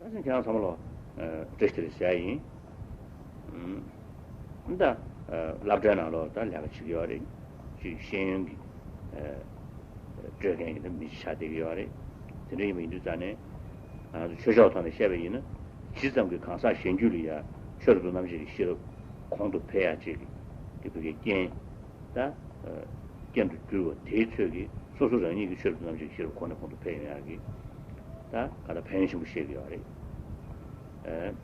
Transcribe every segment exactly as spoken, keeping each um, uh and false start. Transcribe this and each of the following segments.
ཁྱེད་རང་ཚང་མ་ལོ་བཀྲ་ཤིས་བདེ་ལེགས་ཟེར་ཡ་ཡིན། ད་སློབ་གྲྭའི་ནང་ལོགས་ད་ལས་ཀ་བྱེད་ཀྱི་ཡོད་རེད། ཅིག་ཤེས་ཡོན་གྱི་སྤྲོད་མཁན་གྱི་ད་མི་ཅིག་ཆགས་བསྡད་ཀྱི་ཡོད་རེད། དེ་འདྲ་ཡིན་པ་ཡིན་དུས་ཙང་ནས་ང་ཚོ་ཆོས་ཕྱོགས་ཐོག་ནས་བཤད་པ་ཡིན་ན། ཇི་ཙམ་གྱི་གང་ཟག་གཞན་རྒྱུད་ལ་ཡ་ཆོས་རབ་ཏུ་རྣམ་འབྱེད་ཀྱི་ཤེས་རབ་གོང་དུ་འཕེལ་ཡ་ཅིག་གི་བོད་སྐད་རྐྱེན། ད། རྐྱེན་དུ་གྱུར་བ་དེའི་ཚོད་ཀྱིས་སོ་སོ་རང་ཉིད་ཀྱི་ཆོས་རབ་ཏུ་རྣམ་འབྱེད་ཀྱི་ཤེས་རབ་གོང་ནས་གོང་དུ་འཕེལ་ཡོང་ཡག་གི། ད་ག་ད་ཕན་ཡོན་ཆེན་པོ་བཤད་ཀྱི་ཡོད་རེད། ཨེ།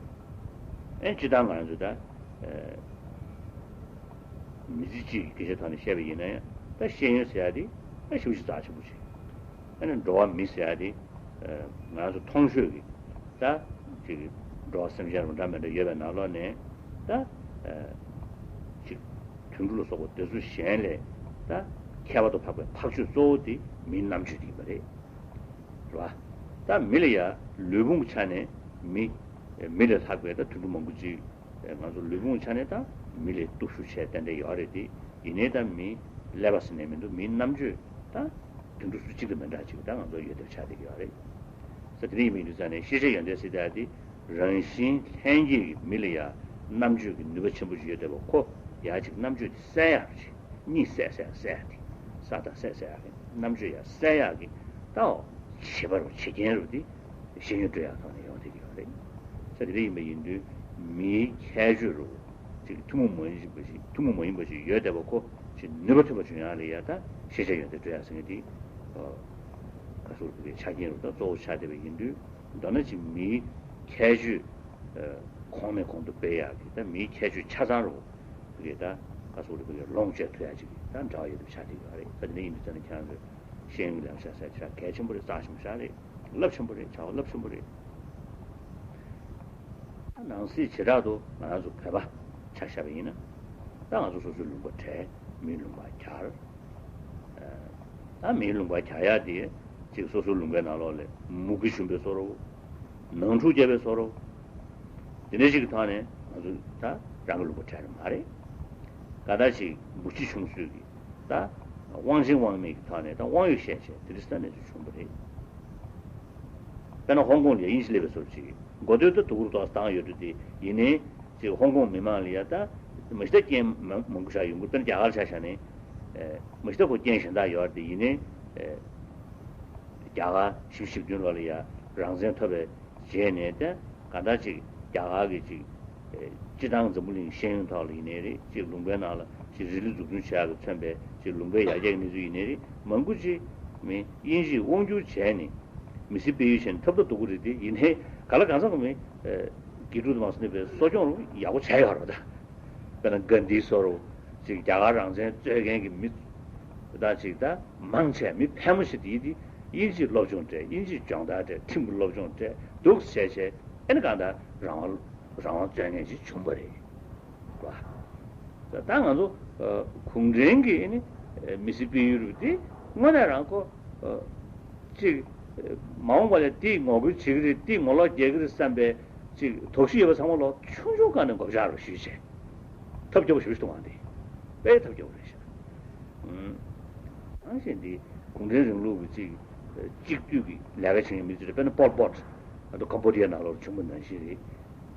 ཨེ་སྤྱིར་བཏང་ང་ཚོ་ད། མི་ཚེ་གཅིག་གི་སྐད་ཆ་ཐོག་ནས་བཤད་པ་ཡིན་ན་ཡང་ད་ཤེས་ཡོན་ཟེར་ཡ་དེ་ད་ཞེ་པོ་ཅིག་རྩ་ཆེན་པོ་ཅིག་ཨ་ནི་འགྲོ་བ་མི་ཟེར་ཡ་དེ། ང་ཚོ་མཐོང་ཆོས་ཀྱི་ད་ཅིག་འགྲོ་བ་སེམས་ཅན་རུ་འདྲ་མི་འདྲ་ཡོད་པའི་ནང་ལོགས་ནས་ད་ཅིག་དུད་འགྲོ་ལ་སོགས་པ་དེ་ཚོ་གཞན་ལས་ད་ཁྱད་པར་དུ་འཕགས་པའི་འཕགས་ཆོས་གཙོ་བོ་དེ་མིའི་རྣམ་དཔྱོད་དེ་ཡིན་པ་རེད། རེད་བ། ད་མི་ལ་ཡ་ལུས་ཕུང་གི་ཆ་ནས་མི་མི་ལས་ལྷག་པའི་ད་དུད་འགྲོ་མང་པོ་ཅིག་ང་ཚོ་ལུས་ཕུང་ཆ་ནས་ད་མི་ལས་སྟོབས་ཤུགས་ཆེ་ཏན་ཏན་ཡོད་རེད་དེ། ཡིན་ནའི་ད་མིའི་ཀླད་པ་ཟེར་ནས་མི་འདུག་མིའི་རྣམ་དཔྱོད་ད་དུད་འགྲོ་སུ་གཅིག་དང་མི་འདྲ་ཅིག་ད་ང་ཚོ་ཡོད་བསྡད་པ་ཆགས་བསྡད་ཀྱི་ཡོད་རེད། ས་དེ་འདྲ་ཡིན་པ་ཡིན་དུས་ཙང་ནས་ཤེས་བྱའི་ཡོན་ཏན་ཟེར་ཡ་དེ་རང་བཞིན་ལྷན་སྐྱེས་ཀྱི་མི་ལ་ཡ་རྣམ་དཔྱོད་ཀྱི་ནུས་པ་ཆེན་པོ་ཞིག་ཡོད་བསྡད་པ་ཁོ་ཡ་ཅིག་རྣམ་དཔྱོད་དེ་གསལ་ཡག་ཅིག་གཉིད་སད་སད་སད་དེ་ས་དང་སད་སད་ཡག་གི་རྣམ་དཔྱོད་ཡ་གསལ་ཡག་གི་ད་འོ་བྱེད་པ་རུ་བྱེད་རྐྱེན་རུ་དེ་ཤེས་ཡོན་སྤྲོད་ཡག་ཐོག་ནས་ཡོང་བསྡད་ཀྱི་ཡོད་རེད། ས་དེ་འདྲ་ཡིན་པ་ཡིན་དུས་མིའི་ཁྱད་ཆོས་རུ་ཅིག་ཐུན་མོང་མ་ཡིན་པ་ཞིག་ཐུན་མོང་མ་ཡིན་པ་ཞིག་ཡོད་བསྡད་པ་ཁོ་ཅིག་ནུས་པ་ཐོན་པ་བྱུང་ཡག་ལ་ཡ་ད་ཤེས་བྱ་ཡོན་ཏན་སྤྲོད་ཡག་ཟེར་མཁན་དེ་ག་སོགས་ཀྱི་ཆ་རྐྱེན་རུ་ད་གཙོ་བོ་ཆགས་བསྡད་པ་ཡིན་དུས། མདོར་ན་ཅིག་མིའི་ཁྱད་ཆོས་གོང་ནས་གོང་དུ་སྤེལ་ཡག་གི་ད་མིའི་ཁྱད་ཆོས་ཆ་ཚང་རུ་གི་ད་ག་སོགས་རུ་གི་ལོངས་སྤྱོད་ཐུབ་ཡག་ཅིག་ད་འདྲ་བ་ཡོད་པ་ཆགས་བསྡད་ཡོད་རེད། ད་དེ་འདྲ་ཡིན་དུས་ཙང་ནས་ཁྱེད་རང་ཚོས་ཤེས་ཡོན་གྱི་ལེགས་ཆ་ཟེར་ཆ་གལ་ཆེན་པོ་རེད། རྩ་ཆེན་པོ་ཞིག་རེད། རླབས་ཆེན་པོ་རེད། བྱ་བ་རླབས་ཆེན་པོ་རེད། ནང་གསེས་བྱེ་བྲག་ཏུ་ང་རང་ཚོ་བོད་པ་ཆ་བཞག་པ་ཡིན་ན། ད་ང་ཚོ་སོ་སོའི་ལུང་པ་བྲལ། མིའི་ལུང་པ་གྱར། ད་མིའི་ལུང་པ་གྱར་ཡག་དེ་གཅིག་སོ་སོའི་ལུང་པའི་ནང་ལོགས་ལ་མུ་གེ་ཞུམ་པའི་བཟོ་འདྲ། ནང་འཁྲུག་རྒྱག་པའི་བཟོ་འདྲ། དེ་འདྲ་ཞིག་གི་ཐོག་ནས་ང་ཚོ་ད་རང་གི་ལུང་པ་བྲལ་ནི་མ་རེད། ག་ད་ཞིག་མུ་ཆེ་ཆུང་ཚོས་ཀྱི་ད་དབང་ཆེན་དབང་མེད་ཀྱི་ཐོག་ནས་ད་དབང་ཡོད་བཤད་བྱས་དེ་འདྲ་ས་གནས་སུ་བྱུང་བ་རེད། དཔེར་ན་ཧོང་ཀོང་ལ་དབྱིན་ཇི་སླེབས་པའི་བཟོ་འདྲ་ཅིག་གོ་ཐོས་ད་དུག་རུ་ཏོག་བཏང་ཡོད་འགྲོ་དེ་ཡིན་ནའི་ཅིག་ཧོང་ཀོང་མི་མང་ལ་ཡ་ད་མི་ཤི་ད་རྐྱེན་མང་མང་པོ་ཞིག་ཡོང་གི། དཔེར་ན་རྒྱ་གར་ཆ་བཞག་ནས་མི་ཤི་ད་ཁོ་རྐྱེན་གཞན་དག་ཡོད་རེད་དེ་ཡིན་ནའི་རྒྱ་གར་བཞི་བཅུ་ཞེ་བདུན་ལོ་ལ་ཡ་རང་བཙན་ཐོབ་པའི་རྗེས་ནས་ད་ག་འདྲ་ཅིག་རྒྱ་གར་གྱི་ཅིག་སྤྱི་བཏང་འཛམ་བུ་གླིང་ཤེས་ཡོན་ཐོག་ལ་ཡིན་ནའི་རེད། ཅིག་ལུང་པའི་ནང་ལ་ཅིག་རིག་གནས་འཛུགས་སྐྲུན་བྱེད་ཡག་གི་མཚོན་པའི་ཅིག་ལུང་པའི་ཡར་རྒྱས་ཀྱི་གནས་ཚུལ་ཡིན་ནའི་རེད། མང་པོ་ཅིག་མི་དབྱིན་ཇིས་དབང་བསྒྱུར་བྱས་ནས་མི་སེར་སྤེལ་ཡུལ་བྱས་ནས་ཐོབ་ཐང་སྡུག་གི་རེད་དེ་ཡིན་ནའི་ག་ལ་གང་འཚམ་གྱི་མི་དགེ་ཕྲུག་དུ་མ་སོང་ནས་པའི་གསོ་སྐྱོང་རུ་ཡག་པོ་བྱས་ཡོད་རེད་ད། དཔེར་ན་གྷན་དྷི་བཟོ་འདྲ་ཅིག་རྒྱ་གར་རང་བཙན་རྩོད་མཁན་གྱི་མི་ད་ཅིག་ད་མང་ཆེ་མི་ཕལ་མོ་ཆེ་དེ་དེ་དབྱིན་ཇིའི་སློབ་སྦྱོང་སྤྲད། དབྱིན་ཇིའི་སྦྱོང་བརྡར་སྤྲད། ཁྲིམས་ཀྱི་སློབ་སྦྱོང་སྤྲད་འདུག་བྱས་བྱས་ཨེ་ནི་གང་ལྟར་རང་དབང་རང་དབང་རྩོད་མཁན་ཅིག་བྱུང་བ་རེད་བ། ད་ང་ཚོ་གུང་ཁྲན་གྱི་ཨེ་ནི་མི་སེར་སྤེལ་ཡུལ་རུ་དེ་དངོས་གནས་རང་ཁོ་ཅིག་མ་འོངས་པ་ལ་དེས་ངོ་རྒོལ་བྱེད་ཀྱི་རེད། དེས་ངོ་ལོག་རྒྱག་གི་རེད་བསམ་པའི་ཅིག་དོགས་གཞི་ཡོད་པ་ཚང་མ་ལོག་ཆུང་ཆུང་སྒང་ནས་འགོག་བྱ་རུ་ཞུས་བྱས། ཐབས་སྐྱོ་པོ་ཞེ་པོ་ཞིག་འདུག་ཨང་། དེ་དཔེ་ཐབས་སྐྱོ་པོ་རེད་ཤག་ཨང་། གང་ཞིག་འདི་གུང་ཁྲན་རིང་ལུགས་ཀྱི་ཅིག་གཅིག་སྡུད་ཀྱི་ལས་ཀ་བྱེད་མཁན་མི་ཚོ་རེད། དཔེར་ན་པོལ་པོཊ་ཨ་ནི་ཀམ་པོ་ཌི་ཡ་ནང་ལོགས་བྱུང་བ་ནང་བཞིན་རེད།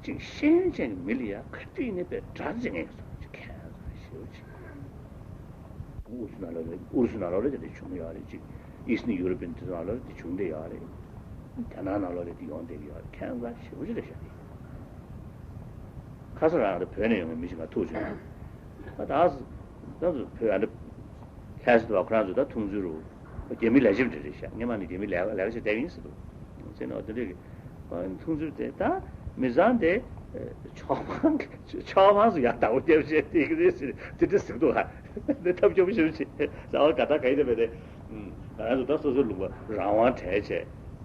ཅིག་ཤེས་ཡོན་ཅན་གྱི་མི་ལ་ཡ་ག་དུས་ཡིན་ནའི་དཔེ་དགྲ་བྱེད་མཁན་ཡོད་སོང་ཅིག་ཁྱད་མཚར་ཞེ་པོ་ཅིག་ཨུ་རུ་སུ་ནང་ལོགས་ལ་ཨུ་རུ་སུ་ནང་ལོགས་ལ་དེ་འདྲ་བྱུང་ཡོད་རེད། ཅིག་ཨི་སི་ནི་ཡུ་རོ་པན་དེ་ཚོ་ནང་ལོགས་ལ་དེ་བྱུང་བསྡད་ཡོད་རེད། དེ་ནང་ནང་ལོགས་ལ་དེ་ཡོང་བསྡད་ཀྱི་ཡོད་རེད། ཁྱད་མཚར་ཞེ་པོ་ཅིག་རེད་ཤག་དེ། ཁ་སང་རང་ད་བོད་ནས་ཡོང་བའི་མི་ཞིག་ང་ཐུག་བྱུང་། ད་ད་ད་བོད་ཨ་འདྲ་ལྷ་ས་དུ་བ་ཁོ་རང་ཚོ་ད་འཐུང་ཚུལ་རུ་རྒྱ་མི་ལས་བྱེད་འདྲ་རེད་ཤག་སྔོན་མ་ནས་རྒྱ་མི་ལས་ལས་ཀ་བྱེད་བསྡད་ཡིན་ཟེར་འདུག་ཟེར་ནས་འོ་དེ་འདྲ་གི་འཐུང་ཚུལ་དེ་ད་མི་ཚང་དེ་ཆོག་ཕང་ཆོག་ཕང་སུ་ཡག་ལྟ་བུ་རྒྱབ་བྱས་བསྡད་ཀྱི་རེད་ཟེར་དེ་འདྲ་ཟེར་འདུག་ཨ་ནི་ཐབས་སྐྱོ་པོ་ཞེ་པོ་ཅིག་རྩ་བ་ག་ད་ག་ཡི་ད་བས་ཏེ་ང་རང་ཚོ་ད་སོ་སོའི་ལུང་པ་རང་དབང་བྲལ་བྱས་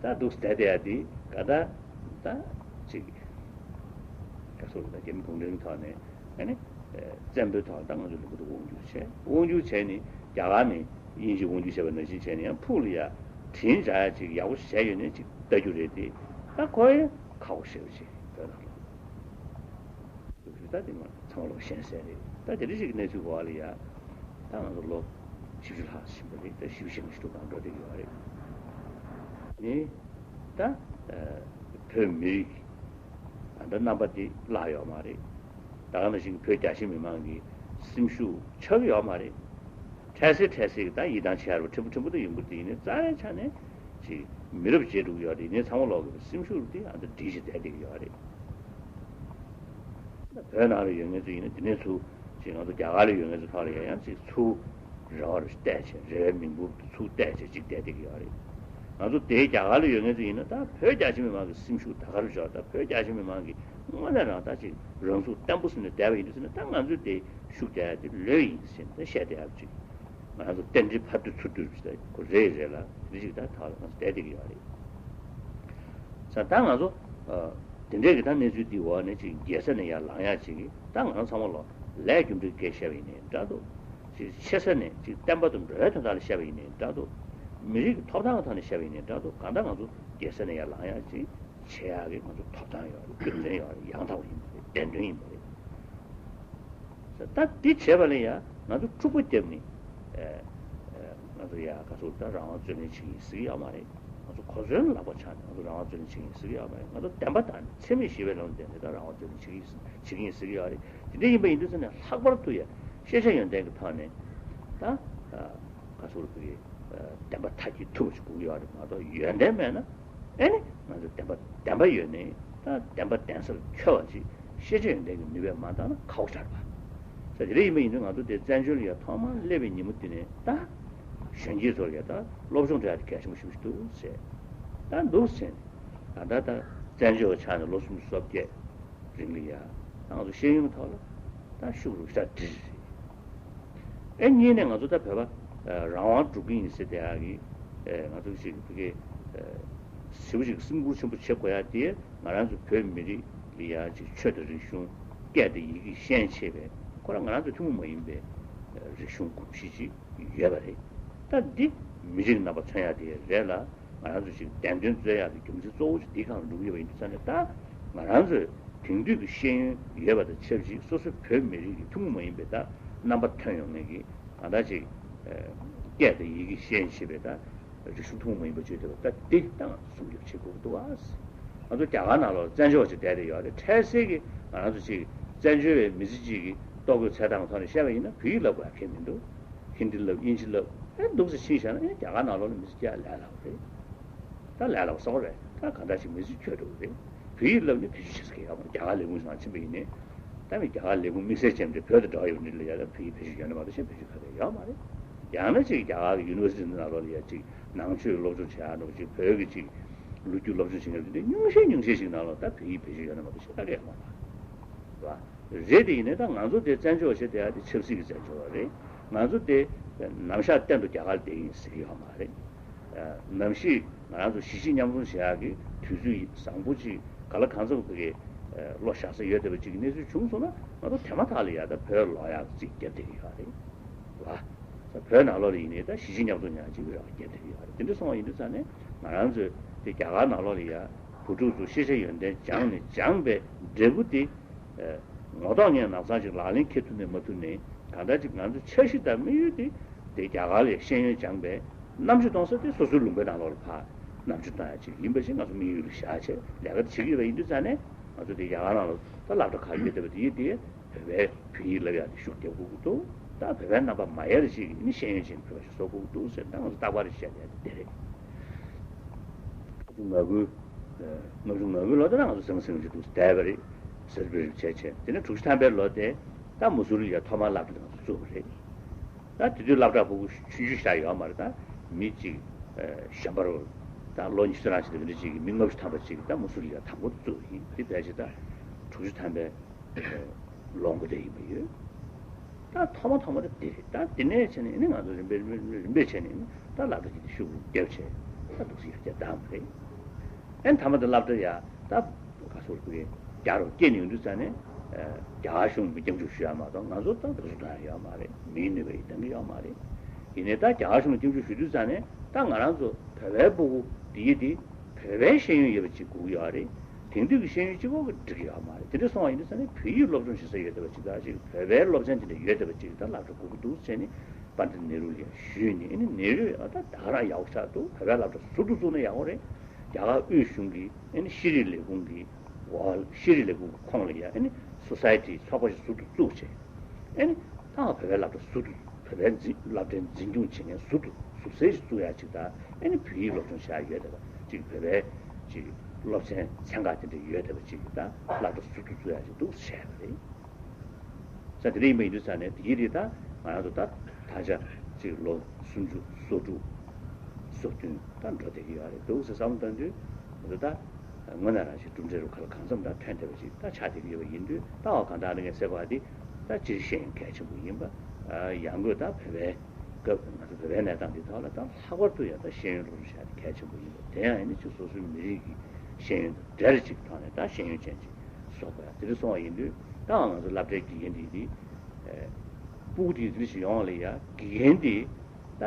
ད་འདུག་བསྡད་བསྡད་ཡ་དེ་ག་ད་ད་ཅིག་ག་སོ་ད་རྒྱ་མི་གུང་ཁྲན་གྱི་ཐོག་ནས། ཨ་ནི། བཙན་པོའི་ཐོག་ད་ང་ཚོ་ལུང་པ་དེ་དབང་སྒྱུར་བྱས། དབང་སྒྱུར་བྱས་ནས་རྒྱ་གར་ནས་དབྱིན་ཇི་དབང་སྒྱུར་བྱས་པ་ནང་བཞིན་བྱས་ནས་ཡང་ཕུགས་ལ་ཡ་དྲིན་འཇགས་ཡ་ཅིག་ཡག་པོ་བྱས་ཡོད་ནས་ཅིག་ལྟ་རྒྱུ་རེད་དེ། ད་ཁོ་ཡང་ཁག་པོ་ཞེ་པོ་ཅིག་བོད་ནང་ལ། ད་དེ་མ་ཚང་མ་ལོག་ཤེས་གསལ་རེད། ད་དེ་འདྲ་ཅིག་གི་གནས་ཚུལ་གོ་བ་ལ་ཡ། ད་ང་ཚོ་ལོ་བཞི་བཅུ་ལྷག་ཕྱིན་པ་རེད། ད་བཞི་བཅུ་ཞེ་ལྔ་ཞིག་འགྲོ་གང་འགྲོ་བསྡད་ཀྱི་ཡོད་རེད། ནི། ད། བོད་མི་རིགས་ཨ་ད་རྣམ་པ་དེ་བརླག་ཡོད་མ་རེད། ད་ག་ནང་བཞིན་བོད་རྒྱ་ཆེ་མི་མང་གི་སེམས་ཤུགས་ཆག་ཡོད་མ་རེད། འཕྲལ་སེལ་འཕྲལ་སེལ་གྱི་ད་ཡིད་ཐང་ཆད་རུ་ཕྲན་བུ་ཕྲན་བུ་དུ་ཡོང་གི་དེ་ཡིན་ནའི་རྩ་བའི་ཆ་ནས་ཅིག་མི་རབས་བརྗེ་འགྲོ་གི་ཡོད་རེད། ཡིན་ནའི་ཚང་མ་ལོག་གི་སེམས་ཤུགས་དེ་ཨ་ད་སྒྲིལ་ཞིག་བསྡད་བསྡད་ཀྱི་ཡོད་རེད། བོད་ནང་ལ་ཡོད་མཁན་ཚོ་ཡིན་ན་དེ་ནས་ཚུར་ཅིག་ང་ཚོ་རྒྱ་གར་ལ་ཡོད་མཁན་ཚོ་ཕར་ལ་ཡང་ཡང་ཅིག་ཚུར་རེ་བ་རུ་བལྟས་བྱས་རེ་བའི་མིང་འབུར་དུ་ཚུར་བལྟས་བྱས་ཅིག་བསྡད་བསྡད་ཀྱི་ཡོད་རེད། ང་ཚོ་དེའི་རྒྱ་གར་ལ་ཡོད་མཁན་ཚོ་ཡིན་ན་ད་བོད་རྒྱ་ཆེ་མི་མང་གི་སེམས་ཤུགས་ད་ག་རུ་འཇོག་ད་བོད་རྒྱ་ཆེ་མི་མང་གི་དངོས་གནས་རང་ད་ཅིག་རང་ཚུགས་བརྟན་པོ་ཟིན་ནས་བསྡད་པ་ཡིན་དུས་ཟེར་ན་ད་ང་ཚོས་དེ་ཤུགས་རྒྱག་ཡ་དེ་ལོས་ཡིན་ཟེར་ནས་ད་བཤད་བསྡད་ཡ་ཅིག་ང་ཚོ་རྟེན་འབྲེལ་ཕར་འདུ་ཚུར་འདུ་ཞིག་ད་ཁོ་རེད་རེད་ལ་དེ་ཅིག་ད་ད་ང་ཚོ་བསྡད་བསྡད་ཀྱི་ཡོད་རེད། ས་ད་ང་ཚོ་དེ་འདྲས་ཀྱི་ད་གནས་ཚུལ་འདི་འོག་ནས་ཅིག་རྒྱལ་ས་ནས་ཡར་ལངས་ཡ་ཅིག་གི་ད་ང་རང་ཚང་མ་ལོ་ལས་རྒྱུ་འབྲས་སྐད་བཤད་པ་ཡིན་ནའི་འདྲ་འདུག་ཅིག་ཆེ་ས་ནས་ཅིག་བསྟན་པ་དང་འགྲོ་བའི་དོན་དག་ལ་བཤད་པ་ཡིན་ནའི་འདྲ་འདུག་མི་རིགས་ཀྱི་ཐོབ་ཐང་གི་ཐོག་ནས་བཤད་པ་ཡིན་ནའི་འདྲ་འདུག་གང་ལྟར་ང་ཚོ་རྒྱལ་ས་ནས་ཡར་ལངས་ཡ་ཅིག་བྱེད་ཡག་གི་ང་ཚོ་ཐོབ་ཐང་ཡོད་རེད། རྒྱུ་མཚན་ཡོད་རེད། ཡང་དག་པ་ཡིན་པ་རེད། བདེན་དོན་ཡིན་པ་རེད། ད་འདི་བྱས་པ་ལ་ཡང་ང་ཚོ་འཁྲུག་པ་བརྒྱབ་ནས་ཨ་ཨ་ང་ཚོ་ཡ་ག་ཚོད་ད་རང་དབང་རྩོད་ལེན་བྱེད་ཀྱི་ཡིན་ཟེར་གྱི་ཡོད་མ་རེད། ང་ཚོ་གོ་མཚོན་ལག་པ་འཆང་ནས་ང་ཚོ་རང་དབང་རྩོད་ལེན་བྱེད་ཀྱི་ཡིན་ཟེར་གྱི་ཡོད་མ་རེད། ང་ཚོ་བདེན་པ་དང་འཚེ་མེད་ཞི་བའི་ལམ་ལ་བརྟེན་ནས་ད་རང་དབང་རྩོད་ལེན་བྱེད་ཀྱི་ཡིན་བྱེད་ཀྱི་ཡིན་ཟེར་གྱི་ཡོད་རེད། དེ་འདྲ་ཡིན་པ་ཡིན་དུས་ཙམ་ནས་ལྷག་པར་དུ་ཡ་ཤེས་བྱ་ཡོན་ཏན་གྱི་ཐོག་ནས་ད་ཨ་ག་ཚོད་རེད། བདེན་པ་མཐའ་གཅིག་ཐུབ་པ་ཞིག་དགོས་ཀྱི་ཡོད་རེད་མ་གཏོགས་ཡོན་ཏན་མེད་ན། ཨེ་ནི་ང་ཚོ་བདེན་པ་བདེན་པ་ཡོད་ནའི་ད་བདེན་པ་བདེན་སར་འཁྱོལ་བ་ཅིག་ཤེས་བྱ་ཡོན་ཏན་གྱི་ནུས་པས་མ་འདང་ན་ཁག་པོ་ཆགས་པ། ས་དེ་འདྲ་ཡིན་པ་ཡིན་དུས་ང་ཚོ་དེ་བཙན་བྱོལ་ལ་ཡ་ཐོག་མར་སླེབས་པའི་ཉིན་མོ་དེ་ནས་ད་གཞོན་སྐྱེས་ཚོ་ལ་ཡ་ད་སློབ་སྦྱོང་སྤྲད་ཡ་དེ་གལ་ཆེན་པོ་ཞིག་འདུག་ཟེར། ད་འདུག་ཟེར་ནས་ད་ལྟ་ད་བཙན་བྱོལ་བ་ཆགས་ནས་ལོ་སུམ་ཅུ་སོ་བརྒྱད། རིང་ལ་ཡ། ང་ཚོ་ཤེས་ཡོན་ཐོག་ལ་ད་ཤུགས་རུ་ཤ་སྒྲིལ་རེད། ཨེ་གཉིས་ནས་ང་ཚོ་ད་བོད་པ་རང་དབང་སྒྲུབ་ཀྱི་ཡིན་ཟེར་དེ་ཡག་གི་ང་ཚོ་ཞིག་བོད་སྐད་ཞེ་པོ་ཞིག་སེམས་ཁུར་ཆེན་པོ་བྱེད་དགོས་ཡ་དེ་ང་རང་ཚོ་བོད་མི་རིགས་ལ་ཡ་ཅིག་ཆོས་དང་རིག་གཞུང་སྐད་དང་ཡི་གེ་ཤན་ཕྱེ་བའི་ཁོ་རང་ང་རང་ཚོ་ཐུན་མོང་མ་ཡིན་པའི་རིག་གཞུང་གོམས་གཤིས་ཅིག་ཡོད་པ་རེད། ད་འདི་མི་རིགས་རྣམ་པ་མཚོན་ཡ་དེ་རེད་ལ། ང་རང་ཚོ་ཞིག་བདེན་དོན་རྩོད་ཡག་གི་རྒྱུ་མཚན་གཙོ་བོ་ཞིག་འདིའི་སྒང་ལ་འགྲོ་གི་ཡོད་པ་ཡིན་དུས་ཙང་ནས་ད་ང་རང་ཚོས་དེང་དུས་ཀྱི་ཤེས་ཡོན་ཡོད་པ་དང་ཆབས་ཅིག་སོ་སོའི་བོད་མི་རིགས་ཀྱི་ཐུན་མོང་མ་ཡིན་པའི་ད་རྣམ་པ་ཐོན་ཡོང་མཁན་གྱི་གང་ལྟར་ཅིག་སྐད་དང་ཡི་གེ་ཤན་ཕྱེ་བའི་ད་རིག་གཞུང་ཐུན་མོང་མ་ཡིན་པ་བརྗོད་བསྡད་པ་ད་འདི་ད་ང་ཚོ་སྲུང་སྐྱོབ་བྱེད་དགོས་ཀྱི་འདུག་ཨ། ང་ཚོ་རྒྱ་གར་ནང་ལོགས་བཙན་བྱོལ་བ་ཅིག་བསྡད་བསྡད་ཡོད་རེད། འཕྲལ་སེལ་གྱི་ང་རང་ཚོ་ཅིག་བཙན་བྱོལ་བའི་མི་ཚེ་གཅིག་གི་ལྟོ་གོས་འཚོལ་སྟངས་ཐོག་ནས་བཤད་པ་ཡིན་ན་བོད་ཡིག་བསླབ་དགོས་ཡ་གང་ཡང་མི་འདུག་ཧིན་དི་ལབ་དབྱིན་ཇི་ལབ་ཨེ་འདུག་ཟེར་ཕྱིན་བཞག་ན་ཨེ་རྒྱ་གར་ནང་ལོགས་ལ་མི་ཚེ་སྐྱེལ་ལས་སླ་པོ་རེད། ད་ལས་སླ་པོ་གསར་པ་རེད། ད་གང་འདྲ་ཞིག་མི་ཚེ་འཁྱོལ་འགྲོ་གི་རེད། བོད་ཡིག་ལབ་ནི་ཐེ་ཇུས་བྱེད་ས་གི་ཡོད་མ་རེད། རྒྱ་གར་ལས་ཁུངས་ནང་ཕྱིན་པ་ཡིན་ནའི་ད་མི་རྒྱ་གར་ལས་ཁུངས་དམིགས་བསལ་ཅན་དེ་བོད་དང་འབྲེལ་བ་ཡོད་ནི་ལ་ཡ་ད་བོད་ཡིག་བེད་སྤྱོད་ཡོད་ནི་མ་གཏོགས་གཞན་བེད་སྤྱོད་ག་གེ་ཡོད་མ་རེད། ཡང་ན་ཅིག་རྒྱ་གར་གི་ཡུ་ནི་ཝར་སི་ཊི་ནང་ལོགས་ལ་ཡ་ཅིག་ནང་ཆོས་སློབ་སྦྱོང་བྱེད་ཡག་འདྲ་པོ་ཅིག་བོད་ཀྱི་ཅིག་ལོ་རྒྱུས་སློབ་སྦྱོང་བྱེད་མཁན་དེ་འདྲ་ཉུང་ཤས་ཉུང་ཤས་ཤིག་ནང་ལོགས་ད་བོད་ཡིག་བེད་སྤྱོད་ཡོད་ནི་མ་གཏོགས་གཞན་ག་གེ་ཡོད་མ་རེད། རེད་དེ་ཡིན་ནའི་ད་ང་ཚོ་དེ་བཙན་བྱོལ་བ་ཞེས་བསྡད་ཡ་དེ་ཆབ་སྲིད་ཀྱི་བཙན་བྱོལ་བ་རེད། ང་ཚོ་དེ་ནམ་ཞག་གཏན་དུ་རྒྱ་གར་བསྡད་ཡིན་ཟེར་གྱི་ཡོད་མ་རེད། ནམ་ཞིག་ང་རང་ཚོ་གཞིས་བྱེས་མཉམ་འཛོམས་བྱེད་ཡག་གི་དུས་ཚོད་བཟང་པོ་ཅིག་ག་ལ་གང་འཚམ་གི་བློ་བཞག་ས་ཡོད་བསྡད་པ་ཅིག་གི་གནས་ཚུལ་བྱུང་སོང་ན་ང་ཚོ་དེ་མ་ཐག་ལ་ཡ་ད་བོད་ལོག་ཡག་རྩིས་བརྒྱབ་བསྡད་ཀྱི་ཡོད་རེད། བ། བོད་ནང་ལོགས་ལ་ཡིན་ནའི་ད་གཞིས་བྱེས་མཉམ་འཛོམས་ཡག་ཅིག་རེ་བ་བརྒྱབ་བསྡད་ཀྱི་ཡོད་རེད། དེ་འདྲ་སོང་བ་ཡིན་དུས་ཙང་ནས་ང་རང་ཚོས་དེ་རྒྱ་གར་ནང་ལོགས་ལ་ཡ་བུ་ཕྲུག་ཚོ་ཤེས་བྱ་ཡོན་ཏན་སྦྱངས་ནས་སྦྱངས་པའི་འབྲས་བུ་དེ། ངོ་ཐོག་ངས་ནག་ཚང་ཅིག་ལག་ལེན་འཁེལ་ཐུབ་ནས་མ་ཐུབ་ནས་གང་ལྟར་ཅིག་ང་ཚོ་འཆར་གཞི་དང་དམིགས་ཡུལ་དེ་དེ་རྒྱ་གར་ལ་ཤེས་ཡོན་སྦྱངས་པའི་རྣམ་དཔྱོད་གཏོང་ས་དེ་སོ་སོའི་ལུང་པའི་ནང་ལོགས་ལ་ཕར་རྣམ་དཔྱོད་གཏོང་ཡ་ཅིག་ཡིན་པ་ཞིག་ང་ཚོ་དམིགས་ཡུལ་ལ་བཞག་བྱས་ལས་ཀ་དེ་བྱེད་ཀྱི་ཡོད་པ་ཡིན་དུས་ཙང་ནས་ང་ཚོ་དེ་རྒྱ་གར་ནང་ལ་ད་སློབ་གྲྭ་ཁག་ཡོད་བསྡད་པ་དེ་ཡིན་དེ་བོད་པའི་བོད་ཡིག་བསླབ་ཡ་དེ་ཤུགས་རྒྱབ་དགོས་ཀྱི་འདུག་ད་བོད་པའི་རྣམ་པ་མ་ཡལ་ཅིག་ནི་ཤེས་ཡོན་ཅན་བོད་པ་ཞིག་བཟོ་དགོས་ཀྱི་འདུག་ཟེར་ད་ང་ཚོ་རྟག་པར་བཤད་བསྡད་ཡ་དེ་རེད། ལྔ་བཅུ་ང་དགུ། ལྔ་བཅུ་ང་དགུ་ལོ་དེ་ང་ཚོ་ཟང་ཟིང་ཅིག་འདུག་བསྡད་པ་རེད། སེ་ལེ་བྷ་རེཊ་བྱས་བྱས་དེ་ནས་དྲུག་ཅུ་ཐམ་པའི་ལོ་དེ་ད་མུ་སུ་རི་ལ་ཐོག་མར་སློབ་གྲྭ་ང་ཚོ་བཙུགས་པ་རེད། ད་དེ་དུས་སློབ་གྲྭ་ཕྲུ་གུ་ཆུང་ཆུང་ཞིག་ཡོད་མ་རེད། ད་མི་གཅིག་གཞོན་པ་རུ་ད་ལོ་ཉི་ཤུ་རང་ཞིག་དེ་འདྲ་ཅིག་གི་མི་ལྔ་བཅུ་ཐམ་པ་ཅིག་ད་མུ་སུ་རི་ལ་དང་པོ་བཙུགས་ཡིན་པ་རེད། ཕལ་ཆེར་ད་དྲུག་ཅུ་ཐམ་པའི་ལོ་འགོ་དེ་ཡིན་པ་ཡོད། ད་ཐོག་མ་ཐོག་མ་དེ་དེ་རེད། ད་དེ་ནས་བྱས་ནས་ཨ་ནི་ང་ཚོ་རིམ་པས་རིམ་པས་རིམ་པས་བྱས་ནས་ཨ་ནི་ད་སློབ་གྲྭ་དེ་དེ་ཤུགས་རྒྱབ་བྱས་ད་འདུག་སེ་ཡར་རྒྱས་བཏང་བ་རེད། ཨ་ནི་མཐའ་མ་དེ་སློབ་གྲྭ་ཡ་ད་ག་ཚོད་རེད་རྒྱ་རུ་སྐྱེལ་ནས་ཡོང་དུས་ཙང་ནས་རྒྱ་གར་གཞུང་གི་སྐྱབས་འཇུག་ཞུ་ཡ་མ་གཏོགས་ང་ཚོ་ད་འདུག་སེ་གཏོང་ཡ་ཡོད་མ་རེད། མིའི་ནུས་པ་ཡིས་འདང་གི་ཡོད་མ་རེད། ཡིན་ནའི་ད་རྒྱ་གར་གཞུང་ལ་སྐྱབས་འཇུག་ཞུ་དུས་ཙང་ནས་ད་ང་རང་ཚོ་བོད་པའི་སྤུ་གུ་དེ་ཡི་དེ་བོད་པའི་ཤེས་ཡོན་ཡོད་པ་ཅིག་དགོས་ཀྱི་ཡོད་རེད། དེང་དུས་ཀྱི་ཤེས་ཡོན་གཅིག་པོ་གིས་འགྲིག་གི་ཡོད་མ་རེད། དེ་འདྲ་སོང་བ་ཡིན་དུས་ཙང་ནས་བོད་ཡིག་སློབ་སྦྱོང་བྱེད་ས་ཡོད་བསྡད་པ་ཅིག་དང་ཅིག་བོད་པའི་སློབ་ཚན་དེ་འདྲ་ཡོད་བསྡད་པ་ཅིག་ད་སློབ་གྲྭ་དགོས་ཀྱི་འདུག་ཟེར་ནས་པཎྜི་ཏ་ནེ་རུ་ལ་ཡང་ཞུས་ནས་ཨ་ནི་ནེ་རུས་ཨ་ད་ད་ག་རང་ཡག་པོ་ཆགས་འདུག་བོད་པའི་སློབ་གྲྭ་ཟུར་དུ་བཙུགས་ན་ཡག་པོ་རེད། རྒྱ་གར་དབུས་གཞུང་གི་ཨ་ནི་ཤེས་རིག་ལས་ཁུངས་ཀྱི་འོག་ཤེས་རིག་ལས་ཁུངས་ཀྱི་ཁོངས་ལ་ཡ་ཨ་ནི་སོ་སའི་ཊི་ཚོགས་པ་ཞིག་ཟུར་དུ་བཙུགས་བྱས། ཨ་ནི་ད་བོད་པའི་སློབ་གྲྭ་ཟུར་དུ་བོད་པའི་འཛིན་སློབ་གྲྭའི་འཛིན་སྐྱོང་བྱེད་མཁན་ཟུར་དུ་ཟུར་གསལ་ཞིག་བཙུགས་ཡ་ཅིག་དང་། ཨ་ནི་བོད་ཡིག་སློབ་སྦྱོང་བྱེད་ཡ་ཡོད་བསྡད་པ་ཅིག་བོད་པའི་ཅིག་སློབ་ཚན་ཚན་ཁག་དེ་འདྲ་ཡོད་བསྡད་པ་ཅིག་དང་སློབ་གྲྭ་ཟུར་དུ་བཙུགས་ཡ་ཅིག་འདུག་བྱས་པ་རེད། ས་དེ་འདྲ་ཡིན་པ་ཡིན་དུས་ས་ནས་དེ་ཡིན་དུས་ད་ང་རང་ཚོ་ད་ད་ཆ་ཅིག་ལོ་སུམ་ཅུ་སོ་དྲུག་སོ་བདུན་ད་འགྲོ་བསྡད་ཀྱི་ཡོད་རེད་འདུག་ཟེར་བསམ་བཏང་དུས་ང་ཚོ་ད་དངོས་གནས་རང་བཞིན་གྲུབ་འབྲས་རུ་ཁ་ལ་གང་འཚམ་ད་ཐོན་བསྡད་པ་ཞིག་ད་ཆགས་བསྡད་ཀྱི་ཡོད་པ་ཡིན་དུས། ད་འོ་གང་ལྟར་ནི་ངས་ཟེར་བ་འདི་ད་སྤྱིར་ཤེས་ཡོན་གལ་ཆེན་པོ་ཡིན་པ། ཡང་སྒོས་ད་བོད་པའི་སྐབས་ང་ཚོ་བོད་པའི་གནས་སྟངས་འདི་ཐོག་ལ་ད་ལྷག་པར་དུ་ཡང་ད་ཤེས་ཡོན་སློབ་སྦྱོང་བྱ་ཡ་དེ་གལ་ཆེན་པོ་ཡིན་པ། དེ་ཡང་ཡིན་ན་ཅིག་སོ་སོའི་མི་རིགས་ཀྱི་ཤེས་ཡོན་དང་འབྲེལ་ཅིག་ཐོག་ནས་ད་ཤེས་ཡོན་ཅན་ཅིག་བཟོ་དགོས་ཡ་དེ་འདྲ་སོང་བ་ཡིན་དུས། ད་ང་ཚོ་སློབ་གྲྭའི་དགེ་རྒན་འདི་འདི་ཕྲུ་གུ་དེ་འདི་ཞིག་ཡོང་བ་ལ་ཡ་དགེ་རྒན་འདི་ད་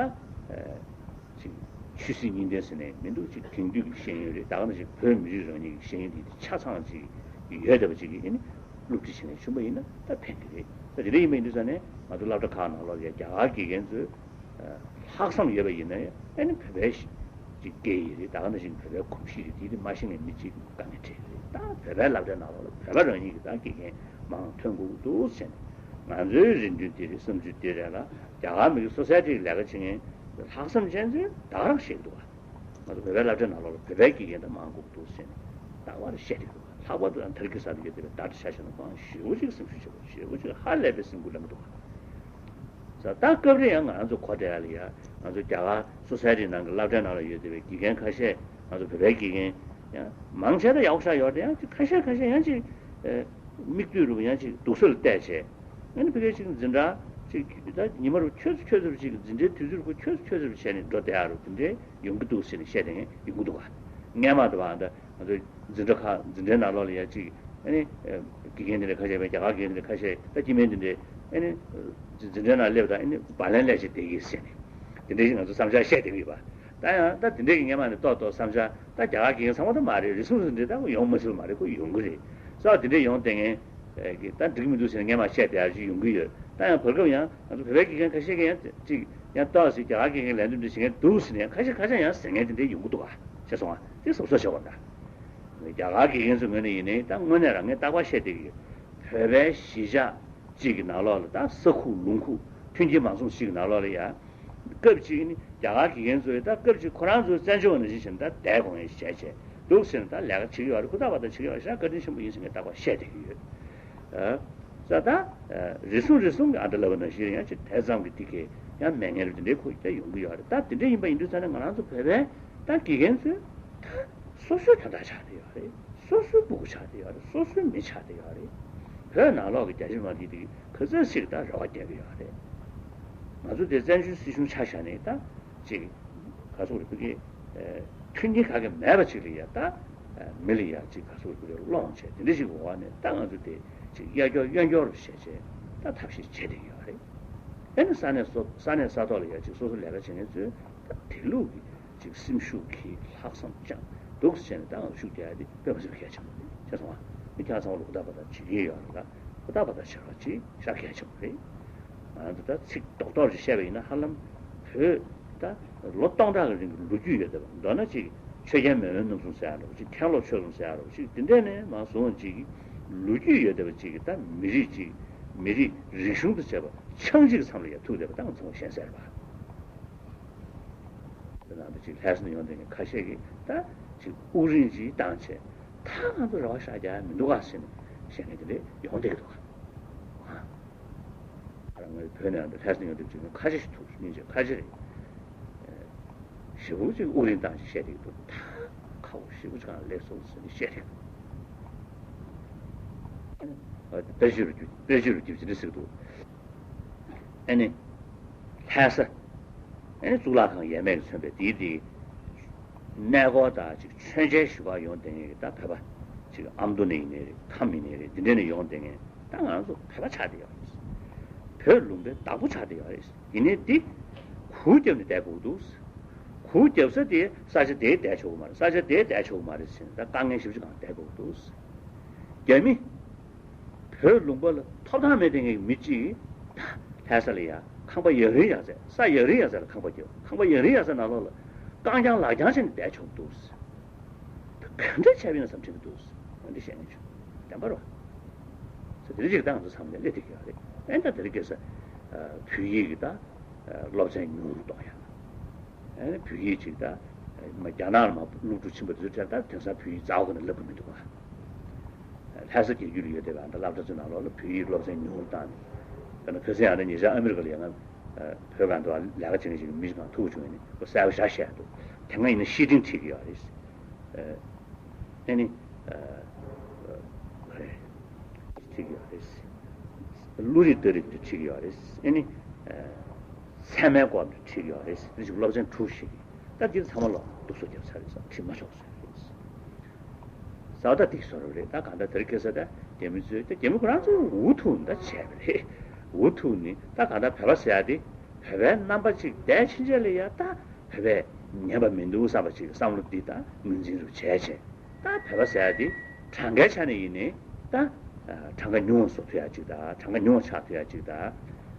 ཅིག་ཆོས་སྲིད་གཉིས་ལྡན་ཟེར་ནས་མི་འདུག་ཅིག་དེང་དུས་ཀྱི་ཤེས་ཡོན་རེད། ད་ག་ནང་བཞིན་བོད་མི་རིགས་རང་ཉིད་ཀྱི་ཤེས་ཡོན་འདི་ཆ་ཚང་ཅིག་ཡོད་བསྡད་པ་ཅིག་གིས་ཨ་ནི་སློབ་ཁྲིད་བྱེད་མཁན་བྱུང་བ་ཡིན་ན་ད་ཕན་གྱི་རེད། ད་དེ་འདྲ་ཡིན་པ་ཡིན་དུས་ས་ནས་ང་ཚོ་སློབ་གྲྭ་ཁག་ནང་ལོགས་ལ་ཡ་རྒྱ་གར་དགེ་རྒན་ཚོས་ལྷག་བསམ་ཡོད་པ་ཡིན་ན་ཡང་ཨ་ནི་བོད་པའི་ཅིག་སྐད་ཡིག་རེད། ད་ག་ནང་བཞིན་བོད་པའི་གོམས་གཤིས་རེད། དེ་དེ་མ་ཤེས་མཁན་མི་གཅིག་དཀའ་ངལ་འཕྲད་ཀྱི་རེད། ད་བོད་པའི་སློབ་གྲྭའི་ནང་ལོགས་ལ་བོད་པ་རང་ཉིད་ཀྱི་ད་དགེ་རྒན་མང་ཐོན་དགོས་ཀྱི་འདུག་ཟེར་ནས་ང་ཚོའི་རེ་འདུན་དེ་རེད། བསམ་ཚུལ་དེ་རེད་ལ། རྒྱ་གར་མི་རིགས་སོ་སའི་ཊི་ལས་ཀ་བྱེད་མཁན་ལྷག་བསམ་ཅན་ཚོས་ད་ག་རང་བཤད་ཀྱི་འདུག་ག་ང་ཚོ་བོད་པའི་སློབ་གྲྭའི་ནང་ལོགས་ལ་བོད་པའི་དགེ་རྒན་དེ་མང་དགོས་ཀྱི་འདུག་ཟེར་ནས་རྟག་པར་བཤད་བསྡད་ཀྱི་འདུག་ལྷག་པར་དུ་ཨ་ཐར་གྱི་ས་དེ་གའི་དེ་བའི་བརྡ་ཆ་བཞག་ན་མང་ཞེ་པོ་ཅིག་སེམས་ཤུགས་ཆེ་བོ་ཞེ་པོ་ཅིག་ཧ་ལས་པའི་སེམས་འགུལ་སླེབས་མི་འདུག་ག་ས་ད་སྐབས་རེ་ཡང་ང་ཚོ་གོ་བསྡད་ཡ་ལ་ཡ་ང་ཚོ་རྒྱ་གར་སོ་སའི་ཊི་ནང་གི་སློབ་གྲྭའི་ནང་ལ་ཡོད་བསྡད་པའི་དགེ་རྒན་ཁ་ཤས། ང་ཚོ་བོད་པའི་དགེ་རྒན་ཡང་མང་ཆེ་ད་ཡག་པོ་ཆགས་ཡོད་རེད། ཡང་ཅིག་ཁ་ཤས་ཁ་ཤས་ཡང་ཅིག་ཨེ་མིག་ལྟོས་རུ་ཡང་ཅིག་སྡུག་སོ་ལ་བལྟས་བྱས། ཨ་ནི་ཕ་གིའི་ཅིག་འཛིན་གྲྭ་ཅིག་ད་ཉི་མ་རུ་ཆུ་ཚོད་ཆུ་ཚོད་ཅིག་འཛིན་གྲྭའི་དུས་ཚོད་རུ་ཆུ་ཚོད་ཆུ་ཚོད་བྱས་ནས་འགྲོ་བསྡད་ཡ་རུ་དེ་འདྲའི་ཡོང་གི་འདུག་ཟེར་ནས་བཤད་བསྡད་མཁན་ཡོང་གི་འདུག་ག་སྔས་མ་དུ་བ་ད་ང་ཚོ་འཛིན་གྲྭ་ཁག་འཛིན་གྲྭའི་ནང་ལོགས་ལ་ཡ་ཅིག་ཨ་ནི་དགེ་རྒན་དེ་འདྲ་ཁ་ཤས་བས་རྒྱ་གར་དགེ་རྒན་དེ་འདྲ་ཁ་ཤས་ད་སྐྱེ་དམན་དེ་འདྲས་ཨ་ནི་འཛིན་གྲྭའི་ནང་སླེབས་དང་ཨ་ནི་བག་ལེན་ལས་བྱེད་བསྡད་ཀྱི་ཟེར་ནས་དེ་འདྲའི་ང་ཚོ་བསམ་འཆར་བཤད་བསྡད་ཀྱི་ཡོད་པ། ད་ཡང་ད་དེ་འདྲས་ཀྱི་སྔས་མ་ནས་ཏོག་ཏོག་བསམ་འཆར་ད་རྒྱ་གར་དགེ་རྒན་ཚང་མ་ད་མ་རེད། རེ་ཟུང་རེ་འདྲས་ད་ཡོང་མ་ཐུབ་མ་རེད། ཁོ་ཡོང་གི་རེད། ས་དེ་འདྲས་ཡོང་བསྡད་མཁན་གྱི་ད་འགྲིག་མི་འདུག་ཟེར་ནས་སྔས་མ་བཤད་བསྡད་ཡ་ཅིག་ཡོང་གི་ཡོད། ད་ཡང་བར་སྐབས་ཡང་ང་ཚོ་བོད་པའི་དགེ་རྒན་ཁ་ཤས་ཀྱིས་ཡང་ཅིག་ཡང་ཏོག་ཙམ་རྒྱ་གར་དགེ་རྒན་ལས་དོན་འདི་བྱེད་མཁན་འདུག་ཟེར་ནས་ཡང་ཁ་ཤས་ཁ་ཤས་ཡང་ཟེར་མཁན་དེ་འདྲས་ཡོང་གི་འདུག་ག་ཤེས་སོང་ང་། དེ་གཟབ་གཟབ་བྱེད་དགོས་ད། རྒྱ་གར་དགེ་རྒན་ཚོའི་ངོས་ནས་ཡིན་ནའི་ད་དངོས་གནས་རང་ངས་རྟག་པར་བཤད་བསྡད་ཀྱི་ཡོད། བོད་པའི་གཞིས་ཆགས་གཅིག་གི་ནང་ལོགས་ལ་ད་ས་ཁུག་ལུང་ཁུག་མཐུན་རྐྱེན་མ་འཛོམས་ཤིག་གི་ནང་ལོགས་ལ་ཡ། སྐབས་གཅིག་ནི་རྒྱ་གར་དགེ་རྒན་ཚོས་ད་སྐབས་གཅིག་ཁོ་རང་ཚོའི་བཙན་བྱོལ་བ་ནང་བཞིན་བྱས་ནས་ད་བསྡད་དགོངས་ཡས་བྱས་བྱས་འདུག་ཟེར་ནས་ད་ལས་ཀ་བྱེད་ཀྱི་ཡོད་རེད། ཧུར་ཐག་པ་ད་བྱེད་ཀྱི་ཡོད་རེད་ཤག་བཀའ་དྲིན་ཆེན་པོ་ཡིན་ཟེར་ངས་རྟག་པར་བཤད་བསྡད་ཀྱི་ཡོད། ཨ། ས་ད་རེ་ཟུང་རེ་ཟུང་གི་ཨ་འདྲ་ལབ་པ་ནང་བཞིན་ཡང་ཅིག་དེ་ཙམ་གྱི་ཏི་ཁེ་ཡང་མེད་མཁན་རེད། དེ་འདྲའི་ཁོ་ཡང་ཡོང་གི་ཡོད་རེད། ད་དེ་འདྲ་ཡིན་པ་ཡིན་དུས་ཙང་ནས་ང་རང་ཚོ་བོད་པའི་ད་དགེ་རྒན་ཚོས་ད་སོ་སོའི་དོན་དག་ཆགས་བསྡད་ཡོད་རེད། སོ་སོའི་སྤུ་གུ་ཆགས་བསྡད་ཡོད་རེད། སོ་སོའི་མི་ཆགས་བསྡད་ཡོད་རེད། བོད་ནང་ལོགས་ཀྱི་རྒྱ་ཆེ་མི་དེ་དེ་ག་ཚོད་ཞིག་ད་རེ་བ་རྒྱག་གི་ཡོད་རེད། ང་ཚོ་དེ་བཙན་བྱོལ་སྲིད་གཞུང་ཆ་བཞག་ནས་ད་ཅིག་ག་ཚོད་རེད་ཕ་གི་མཐུན་རྐྱེན་ག་གེ་མེད་པ་ཅིག་ལ་ཡ་ད་མི་ལ་ཡ་ཅིག་ག་ཚོད་རེད་ཕ་གི་སློང་བྱས་དེ་འདྲ་ཞིག་འོག་ནས་ད་ང་ཚོ་དེ་ཅིག་གཡས་སྐྱོར་གཡོན་སྐྱོར་བྱས་བྱས་ད་ཐབས་ཤེས་བྱས་བསྡད་ཀྱི་ཡོད་རེད། ཨ་ནི་ས་གནས་སོ་ས་གནས་ས་ཐོག་ལ་ཡ་ཅིག་སོ་སོ་ལས་ཀ་བྱེད་མཁན་ཚོས་ད་དེ་ལུགས་ཀྱི་ཅིག་སེམས་ཤུགས་ཀྱིས་ལྷག་བསམ་བཅངས་འདུག་ཟེར་ནས་ད་ང་ཚོ་ཤུགས་རྒྱག་ཡ་དེ་དཔེ་མ་སྲིད་པ་གལ་ཆེན་པོ་རེད། ཤེས་སོང་ང་། མི་ཁྱེད་ཚང་མ་ལ་ཧུར་ཐག་པ་ད་བྱེད་ཀྱི་ཡོད་རེད་ལ། ཧུར་ཐག་པ་ད་བྱེད་རོགས་གྱིས་ཤག་གལ་ཆེན་པོ་རེད། ང་ཚོ་ད་ཚིག་རྡོག་རྡོག་ཅིག་བཤད་པ་ཡིན་ན་ཧ་ལམ་བོད་ད་ལོ་སྟོང་ཕྲག་གི་རིང་གི་ལོ་རྒྱུས་ཡོད་བསྡད་པ། མདོར་ན་ཅིག་ཆོས་རྒྱལ་མེས་དབོན་རྣམ་གསུམ་ཟེར་ཡ་འདྲ་བོ་ཅིག་མཁན་སློབ་ཆོས་གསུམ་ཟེར་ཡ་འདྲ་བོ་ཅིག་དེ་འདྲས་ནས་མར་བཟུང་ཅིག་ལོ་རྒྱུས་ཡོད་བསྡད་པ་ཅིག་གི་ད་མི་རིགས་ཅིག་མི་རིགས་རིག་གཞུང་དང་བཅས་པ་ཆགས་འཇིག་མཚམས་ལ་ཡ་ཐུག་བསྡད་པ་ད་ང་ཚོ་གཞན་ཟེར་བ། དེ་ནང་དུ་ཅིག་ལྷ་ས་ནས་ཡོང་བསྡད་མཁན་ཁ་ཤས་ཀྱིས་ད་ཅིག་དབུགས་རིང་ཅིག་བཏང་བྱས་ད་ང་ཚོ་རེ་བ་ཤག་རྒྱག་ཡ་མི་འདུག་ག་ཟེར་ནས་བཤད་མཁན་དེ་འདྲས་ཡོང་བསྡད་ཀྱི་འདུག་ག་ང་རང་ངའི་བོད་ནས་ཡང་ལྷ་ས་ནས་ཡོང་དུས་ཅིག་ཁ་ཤས་ཤིག་ཐུག་སྙིང་རྗེ་ཁ་ཤས་རེད། ཞེ་པོ་ཅིག་དབུགས་རིང་བཏང་ཞིག་བཤད་བསྡད་ཀྱི་འདུག་ད་ཁ་བོ་ཞེ་པོ་ཅིག་གང་ལེགས་སོང་ཟེར་ནས་བཤད་བསྡད་ཀྱི་འདུག་དཔེ་ཆོས་རུ་བརྒྱུད་དཔེ་ཆོས་རུ་བརྒྱུད་ཅི་འདྲ་ཟེར་གྱི་འདུག་ཨ་ནི། ལྷ་ས། ཨ་ནི་གཙུག་ལག་ཁང་ཡས་མས་ཀྱིས་མཚོན་པའི་དེའི་དེའི་གནས་སྐོར་དང་ཅིག་མཆོད་མཇལ་ཞུ་གར་ཡོང་བསྡད་མཁན་གྱི་ད་བོད་པ་ཅིག་ཨ་མདོ་ནས་ཡིན་ནའི་རེད། ཁམས་ཡིན་ནའི་རེད། འདི་འདྲ་ནས་ཡོང་བསྡད་མཁན་ད་ང་ཚོ་བོད་པ་ཆགས་བསྡད་ཡོད་རེད། བོད་ལུང་པའི་བདག་པོ་ཆགས་བསྡད་ཡོད་རེད། ཡིན་ནའི་འདི་གུར་བརྒྱབ་ནས་བསྡད་དགོས་འདུག་གུར་བརྒྱབ་ས་དེ་ས་ཆ་དེར་བསྡད་ཆོག་གི་མ་རེད། ས་ཆ་དེར་བསྡད་ཆོག་གི་མ་རེད་ཟེར་ནས་ད་དཀའ་ངལ་ཞེ་པོ་ཅིག་སྒང་བསྡད་དགོས་འདུག་རྒྱ་མི། བོད་ལུང་པ་ལ་ཐོབ་ཐང་མེད་བསྡད་མཁན་གྱི་མི་གཅིག་གིས་ད་ལྷ་ས་ལ་ཡ་ཁང་པ་ཡག་རིང་ཡག་ཚད་ས་ཡག་རིང་ཡག་ཚད་ལ་ཁང་པ་རྒྱབ། ཁང་པ་ཡག་རིང་ཡག་ཚད་ནང་ལོགས་ལ་རྐང་རྐྱང་ལག་རྐྱང་བྱས་ནས་བསྡད་ཆོག་འདུག་གང་འདྲ་བྱས་པ་ཡིན་ན་བསམ་དྲན་གྱི་འདུག་འདི་བཤད་མཁན་བྱུང་བདེན་པ་རེད་བ། ས་དེ་རིགས་ཅིག་ད་ང་ཚོ་ཚང་མ་ལས་དེ་གི་ཡོད་རེད། ཨེ་ད་དེ་རིགས་སྐད་ས་བོད་ཡིག་གི་ད་སློབ་ཚན་ཉུང་རུ་གཏོང་ཡ། ཨེ་བོད་ཡིག་ཅིག་ད་མ་རྒྱ་ནག་ལ་མ་སློབ་ཕྲུག་ཕྱིན་པ་དེ་ཚོ་དྲན་ད་དེང་སང་བོད་ཡིག་རྩ་བ་ཁོ་ན་བསླབ་གི་མི་འདུག་བ། ལྷ་ས་རྒྱལ་རྒྱུད་ལ་ཡོད་བསྡད་པ་ད་སློབ་གྲྭ་ཚོའི་ནང་ལོགས་ལ་བོད་ཡིག་སློབ་ཚན་ཉུང་རུ་བཏང་ནས། དཔེར་ན་ཕལ་ཆེར་ཡང་ད་ཉེ་ཆར་ཨ་མི་རི་ཀ་ལ་ཡང་ང་བོད་སྒང་དུ་ལས་ཀ་བྱེད་མཁན་ཞིག་གི་མི་ཞིག་གང་ཐུག་བྱུང་ཡིན་ནི་ཁོ་གསལ་པོ་ཞེ་དྲག་བཤད་འདུག་དེ་སྔ་ཡིན་ན་ཤེས་ཏིང་ཁྲིད་ཀྱི་ཡོད་རེད། ཨེ་ནི། ཁྲིད་ཀྱི་ཡོད་རེད། བློ་རིག་སྟ་རེད་དུ་ཁྲིད་ཀྱི་ཡོད་རེད། ཨེ་ནི། ཚད་མའི་སྐོར་དུ་ཁྲིད་ཀྱི་ཡོད་རེད། དེ་བཞིན་སློབ་ཚན་དྲུག་ཞིག་གིས་ད་འདི་ཚང་མ་ལོག་འདུག་སོ་རྒྱབ་ཚར་རེད་ཟེར་ཁྲིད་མ་ཆོག་ཟེར་རེད། ས་བ་ད་འདི་བཟོ་རོགས་རེད། ད་གང་ལྟར་དེ་རིང་ཁ་སང་ད་རྒྱ་མི་ཚོས་ད་རྒྱ་མི་ཁོ་རང་ཚོས་འུ་ཐུག་ད་བྱས་པ་རེད། འུ་ཐུག་ནི་ད་གང་ལྟར་བོད་པ་ཟེར་ཡ་དེ་བོད་པའི་རྣམ་པ་གཅིག་བསྡད་ཕྱིན་ཆད་ལ་ཡ་ད་བོད་པས་ཉན་པ་མི་འདུག་བསམ་པ་ཅིག་བསམ་བློ་འདི་ད་ངོས་འཛིན་རུ་བྱས་བྱས། ད་བོད་པ་ཟེར་ཡ་དེ་གྲངས་ཀའི་ཆ་ནས་ཡིན་ནའི་ད་གྲངས་ཀ་ཉུང་བ་བཟོ་ཐུབ་ཡ་ཅིག་ད་གྲངས་ཀ་ཉུང་བ་ཆགས་ཐུབ་ཡ་ཅིག་ད།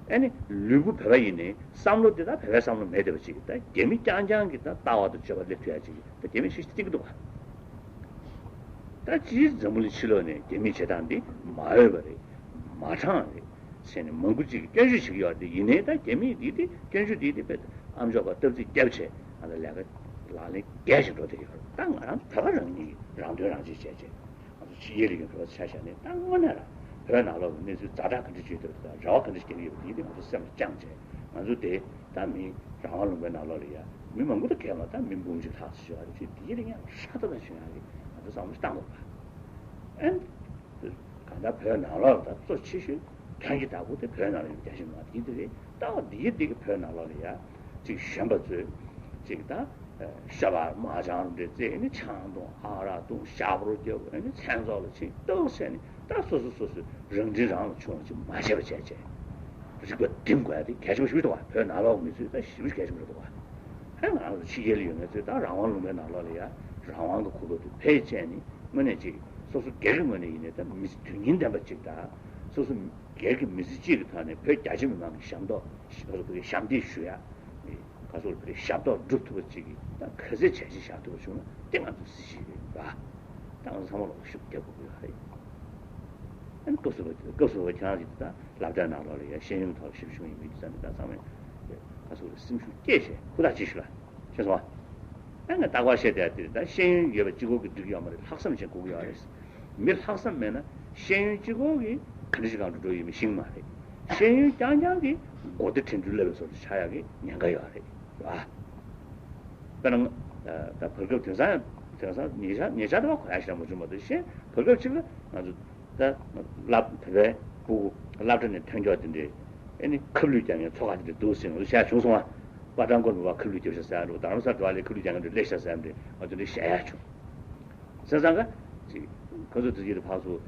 ཨ་ནི་ལུས་པོ་བོད་པ་ཡིན་ནའི་བསམ་བློ་འདི་ད་བོད་པའི་བསམ་བློ་མེད་བསྡད་པ་ཅིག་ད་རྒྱ་མི་རྐྱང་རྐྱང་གི་ད་ལྟ་བ་དང་སྤྱོད་པ་སླེབས་ཐུབ་ཡ་ཅིག་ད་རྒྱ་མི་ཤེས་ཤེས་བསྟན་གྱི་འདུག་ག་ད་ཅིའི་འཛམ་བུ་གླིང་ཕྱི་ལོགས་ནས་རྒྱ་མིས་བྱེད་སྟངས་འདི་མ་འོས་པ་རེད། མ་དྲང་རེད་ཟེར་ནས་མང་པོ་ཅིག་གིས་སྐྱོན་བརྗོད་བྱེད་ཀྱི་ཡོད་རེད། ཡིན་ནའི་ད་རྒྱ་མིས་འདི་དེ་སྐྱོན་བརྗོད་འདི་དེ་དཔེ་ཨ་མཆོག་པ་སྟབས་ཚིག་བརྒྱབ་བྱས་ང་ཚོ་ལས་ཀ་ལག་ལེན་རྒྱས་ཤིག་འགྲོ་བསྡད་ཀྱི་ཡོད་རེད། ད་ང་རང་བོད་པ་རང་ཉིད་རང་དོན་རང་གཅེས་བྱས་བྱས་ང་ཚོ་ཕྱི་རྒྱལ་ལ་ཡོད་པའི་བོད་པ་ཆ་བཞག་ནས་ད་དངོས་གནས་ལ་བོད་ནང་ལོགས་ཀྱི་གནས་ཚུལ་ཛ་དྲག་ག་འདྲ་བྱུང་ཡོད་པ་དང་རེ་བ་ག་འདྲ་བསྐྱེད་ཀྱི་ཡོད་པ་འདི་དེ་ང་ཚོ་སེམས་ལ་བཅངས་བྱས་ང་ཚོ་དེ་ད་མི་རང་དབང་ལུང་པའི་ནང་ལོགས་ལ་ཡ་མི་མང་པོ་ད་གས་མ་ད་མི་འབུམ་གཅིག་ལྷག་ཙམ་ཞིག་ཡོད་རེད། ཅེས་འདི་ལ་ཡང་ཧྲ་ཏག་ཏག་བྱུང་ཡ་རེད། ང་ཚོ་བསམ་བློ་ཞིག་བཏང་དགོས་པ། ཨན། གང་ལྟར་བོད་ནང་ལོགས་ལ་ད་གཙོ་ཆེ་ཤོས་དོན་གྱི་བདག་པོ་དེ་བོད་ནང་ལ་ཡོད་རྒྱ་ཆེ་མ་དེ་འདི་རེད། ད་འདི་འདི་གི་བོད་ནང་ལོགས་ལ་ཡ་གཅིག་གཞོན་པ་ཚོས་གཅིག་ད་ཤ་བར་མ་ཅང་རུ་འདྲེ་རྩེ་ནི་ཆང་འཐུང་ཨ་རག་འཐུང་ཤ་བོར་རྒྱབ་ཨ་ནི་མཚན་ཚོགས་ལ་ཕྱིན་ཏོག་ཟེར་ནི་ད་སོ་སོ་སོ་སོའི་རང་དྲིན་རང་ལ་ཆུང་བ་ཅིག་མ་བྱས་པ་བྱས་བྱས། རིག་པ་སྒྲིམ་དགོས་ཡ་དེ་གལ་ཆེན་པོ་ཞིག་འདུག་བ། བོད་ནང་ལོགས་མི་ཚོས་ད་ཞེ་པོ་ཞིག་གལ་ཆེན་པོ་རེད་འདུག་བ། ཧེ་ང་རང་ཚོ་ཕྱི་རྒྱལ་ལ་ཡོད་མཁན་ཚོས་ད་རང་དབང་ལུང་པའི་ནང་ལོགས་ལ་ཡ་རང་དབང་གི་གོ་སྐབས་དེ་ཕལ་ཆེར་ནི་དངོས་གནས་ཅིག་སོ་སོ་སྒེར་གྱི་ངོས་ནས་ཡིན་ནའི་ད་མི་ཚེ་དོན་སྙིང་ལྡན་པ་ཅིག་དང་སོ་སོ་སྒེར་གྱི་མི་ཚེ་གཅིག་གི་ཐོག་ནས་བོད་རྒྱ་ཆེ་མི་མང་གི་ཞབས་ཏོག་ཞབས་འདེགས་ཞུ་ཡ། ག་ཚོད་རེད། ཞབས་ཏོག་སྒྲུབ་ཐུབ་པ་ཅིག་གིས་ད་ག་ཚད་བྱས་རྗེས་བཞག་ཐུབ་པ་བྱུང་ན་དེ་ང་ཚོ་གཟི་བརྗིད་རེད་བ། ད་ང་ཚོ་ཚང་མ་ལོག་ཤུགས་རྒྱབ་དགོས་ཀྱི་ཡོད་རེད། ཨ་ནི་སྐབས་སུ་བབ་སྐབས་སུ་བབ་ཁྱེད་རང་གིས་ད་སློབ་གྲྭའི་ནང་ལོགས་ལ་ཡ་ཤེས་ཡོན་ཐོག་ཞིབ་ཞུགས་ཡིན་མིན་དུས་ཙམ་ནས་ད་ཚང་མས་ག་ཚོད་རེད། སེམས་ཤུགས་བསྐྱེད་བྱས་ཧུར་ཐག་ཅིག་ཞུ་ལ། ཤེས་སོང་ཨ། ཨ་ནི་རྟག་པར་བཤད་བསྡད་དེ་ད་ཤེས་ཡོན་ཡོད་པ་གཅིག་པོ་གིས་འགྲིག་གི་ཡོད་མ་རེད། ལྷག་བསམ་ཅིག་དགོས་ཀྱི་ཡོད་རེད། མི་ལྷག་བསམ་མེད་ན་ཤེས་ཡོན་གཅིག་པོ་གིས་ག་འདྲ་ཞིག་གང་དུ་འགྲོ་ཡོད་མེད་ཤེས་ཀྱི་མ་རེད། ཤེས་ཡོན་རྐྱང་རྐྱང་གིས་མགོ་བདེ་དྲན་འཕྲུལ་སླེབས་པའི་བཟོ་འདྲ་ཆགས་ཡག་གི་ཉེན་ཁ་ཡོད་རེད་བ། དཔེར་ན་ད་བར་སྐབས་དེང་སང་དེང་སང་ཉེ་ཆར་ཉེ་ཆར་དུ་བ་གོ་ཡག་ཞེ་དྲག་མ་བྱུང་མ་གཏོགས་གཞན་བར་སྐབས་ཅིག་ལ་ང་ཚོ་ད་སློབ་བོད་པའི་སྤུ་གུ་སློབ་གྲྭ་ནས་ཐོན་ཀྱོག་དེ་འདྲས་ཨེ་ནི་ཁ་བསླུས་རྒྱག་མཁན་ཚོ་ཁག་དེ་འདྲས་འདུག་ཟེར་ང་ཚོ་བཤད་བྱུང་སོང་བ། པ་ཀྲང་གོར་མོ་བ་ཁ་བསླུས་རྒྱབ་ཤག་ཟེར་ཡ་འདྲ་བོ། རྡ་རམ་ས་ལ་འགྲོ་བ་ལས་ཁ་བསླུས་རྒྱག་མཁན་འདྲ་སླེབས་ཤག་ཟེར་ཡ་འདྲ་ང་ཚོ་འདྲ་བཤད་ཡག་བྱུང་། བྱས་ཙང་ཀ་ཅིག་ཁོ་ཚོ་དེ་ཡིན་ཕར་ཚུར་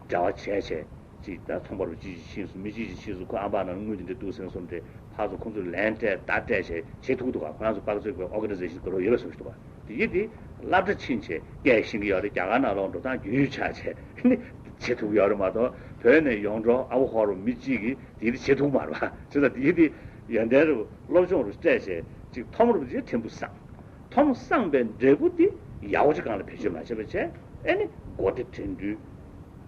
འབྲེལ་བ་བྱས་བྱས་ཅིག་ད་ཚོང་པ་རུ་ཅི་ཞིག་ཕྱིན་སོང་མི་ཅི་ཞིག་ཕྱིན་སོང་ཁོ་ཨམ་པ་ནང་དངུལ་དེ་འདྲ་འདུག་ཟེར་སོང་འདྲ་ཕར་ཚུར་ཁོ་ཚོ་ལན་སྤྲད་བརྡ་སྤྲད་བྱས་བྱེད་ཐུབ་འདུག་ག་ཁོ་རང་ཚོ་པ་ཀ་ཚོད་ཀྱི་ཨོ་ག་ནའི་ཛེ་ཤན་ག་རེ་ཡོད་པ་བཟོ་ཞིག་འདུག་ག་དེ་ཡིན་དེ་སློབ་གྲྭ་ཕྱིན་བྱས་སྐད་ཤེས་ཀྱི་ཡོད་རེད། རྒྱ་གར་ནང་ལོགས་འགྲོ་སྟངས་རྒྱུས་ཡོད་ཆགས་བྱས་ནི་བྱེད་ཐུབ་ཀྱི་ཡོད་རེད་མ་གཏོགས་བོད་ནས་ཡོང་འགྲོ་ཨ་བོ་ཧོ་རུ་མི་གཅིག་གིས་དེ་འདྲ་བྱེད་ཐུབ་མ་རེད་པ། བྱས་ཙང་དེ་ཡིན་དེ་ཡོན་ཏན་རུ་སློབ་སྦྱོང་རུ་སྤྲད་བྱས་ཅིག་ཐོམ་རུ་ཅིག་ཕྲན་བུ་སངས། ཐོམ་སངས་པའི་འབྲས་བུ་དེ་ཡག་པོ་ཅིག་སྒང་ལ་བེད་སྤྱོད་མ་བྱས་པ་བྱས་ཨེ་ནི་མགོ་བདེ་དྲན་འཕྲུལ་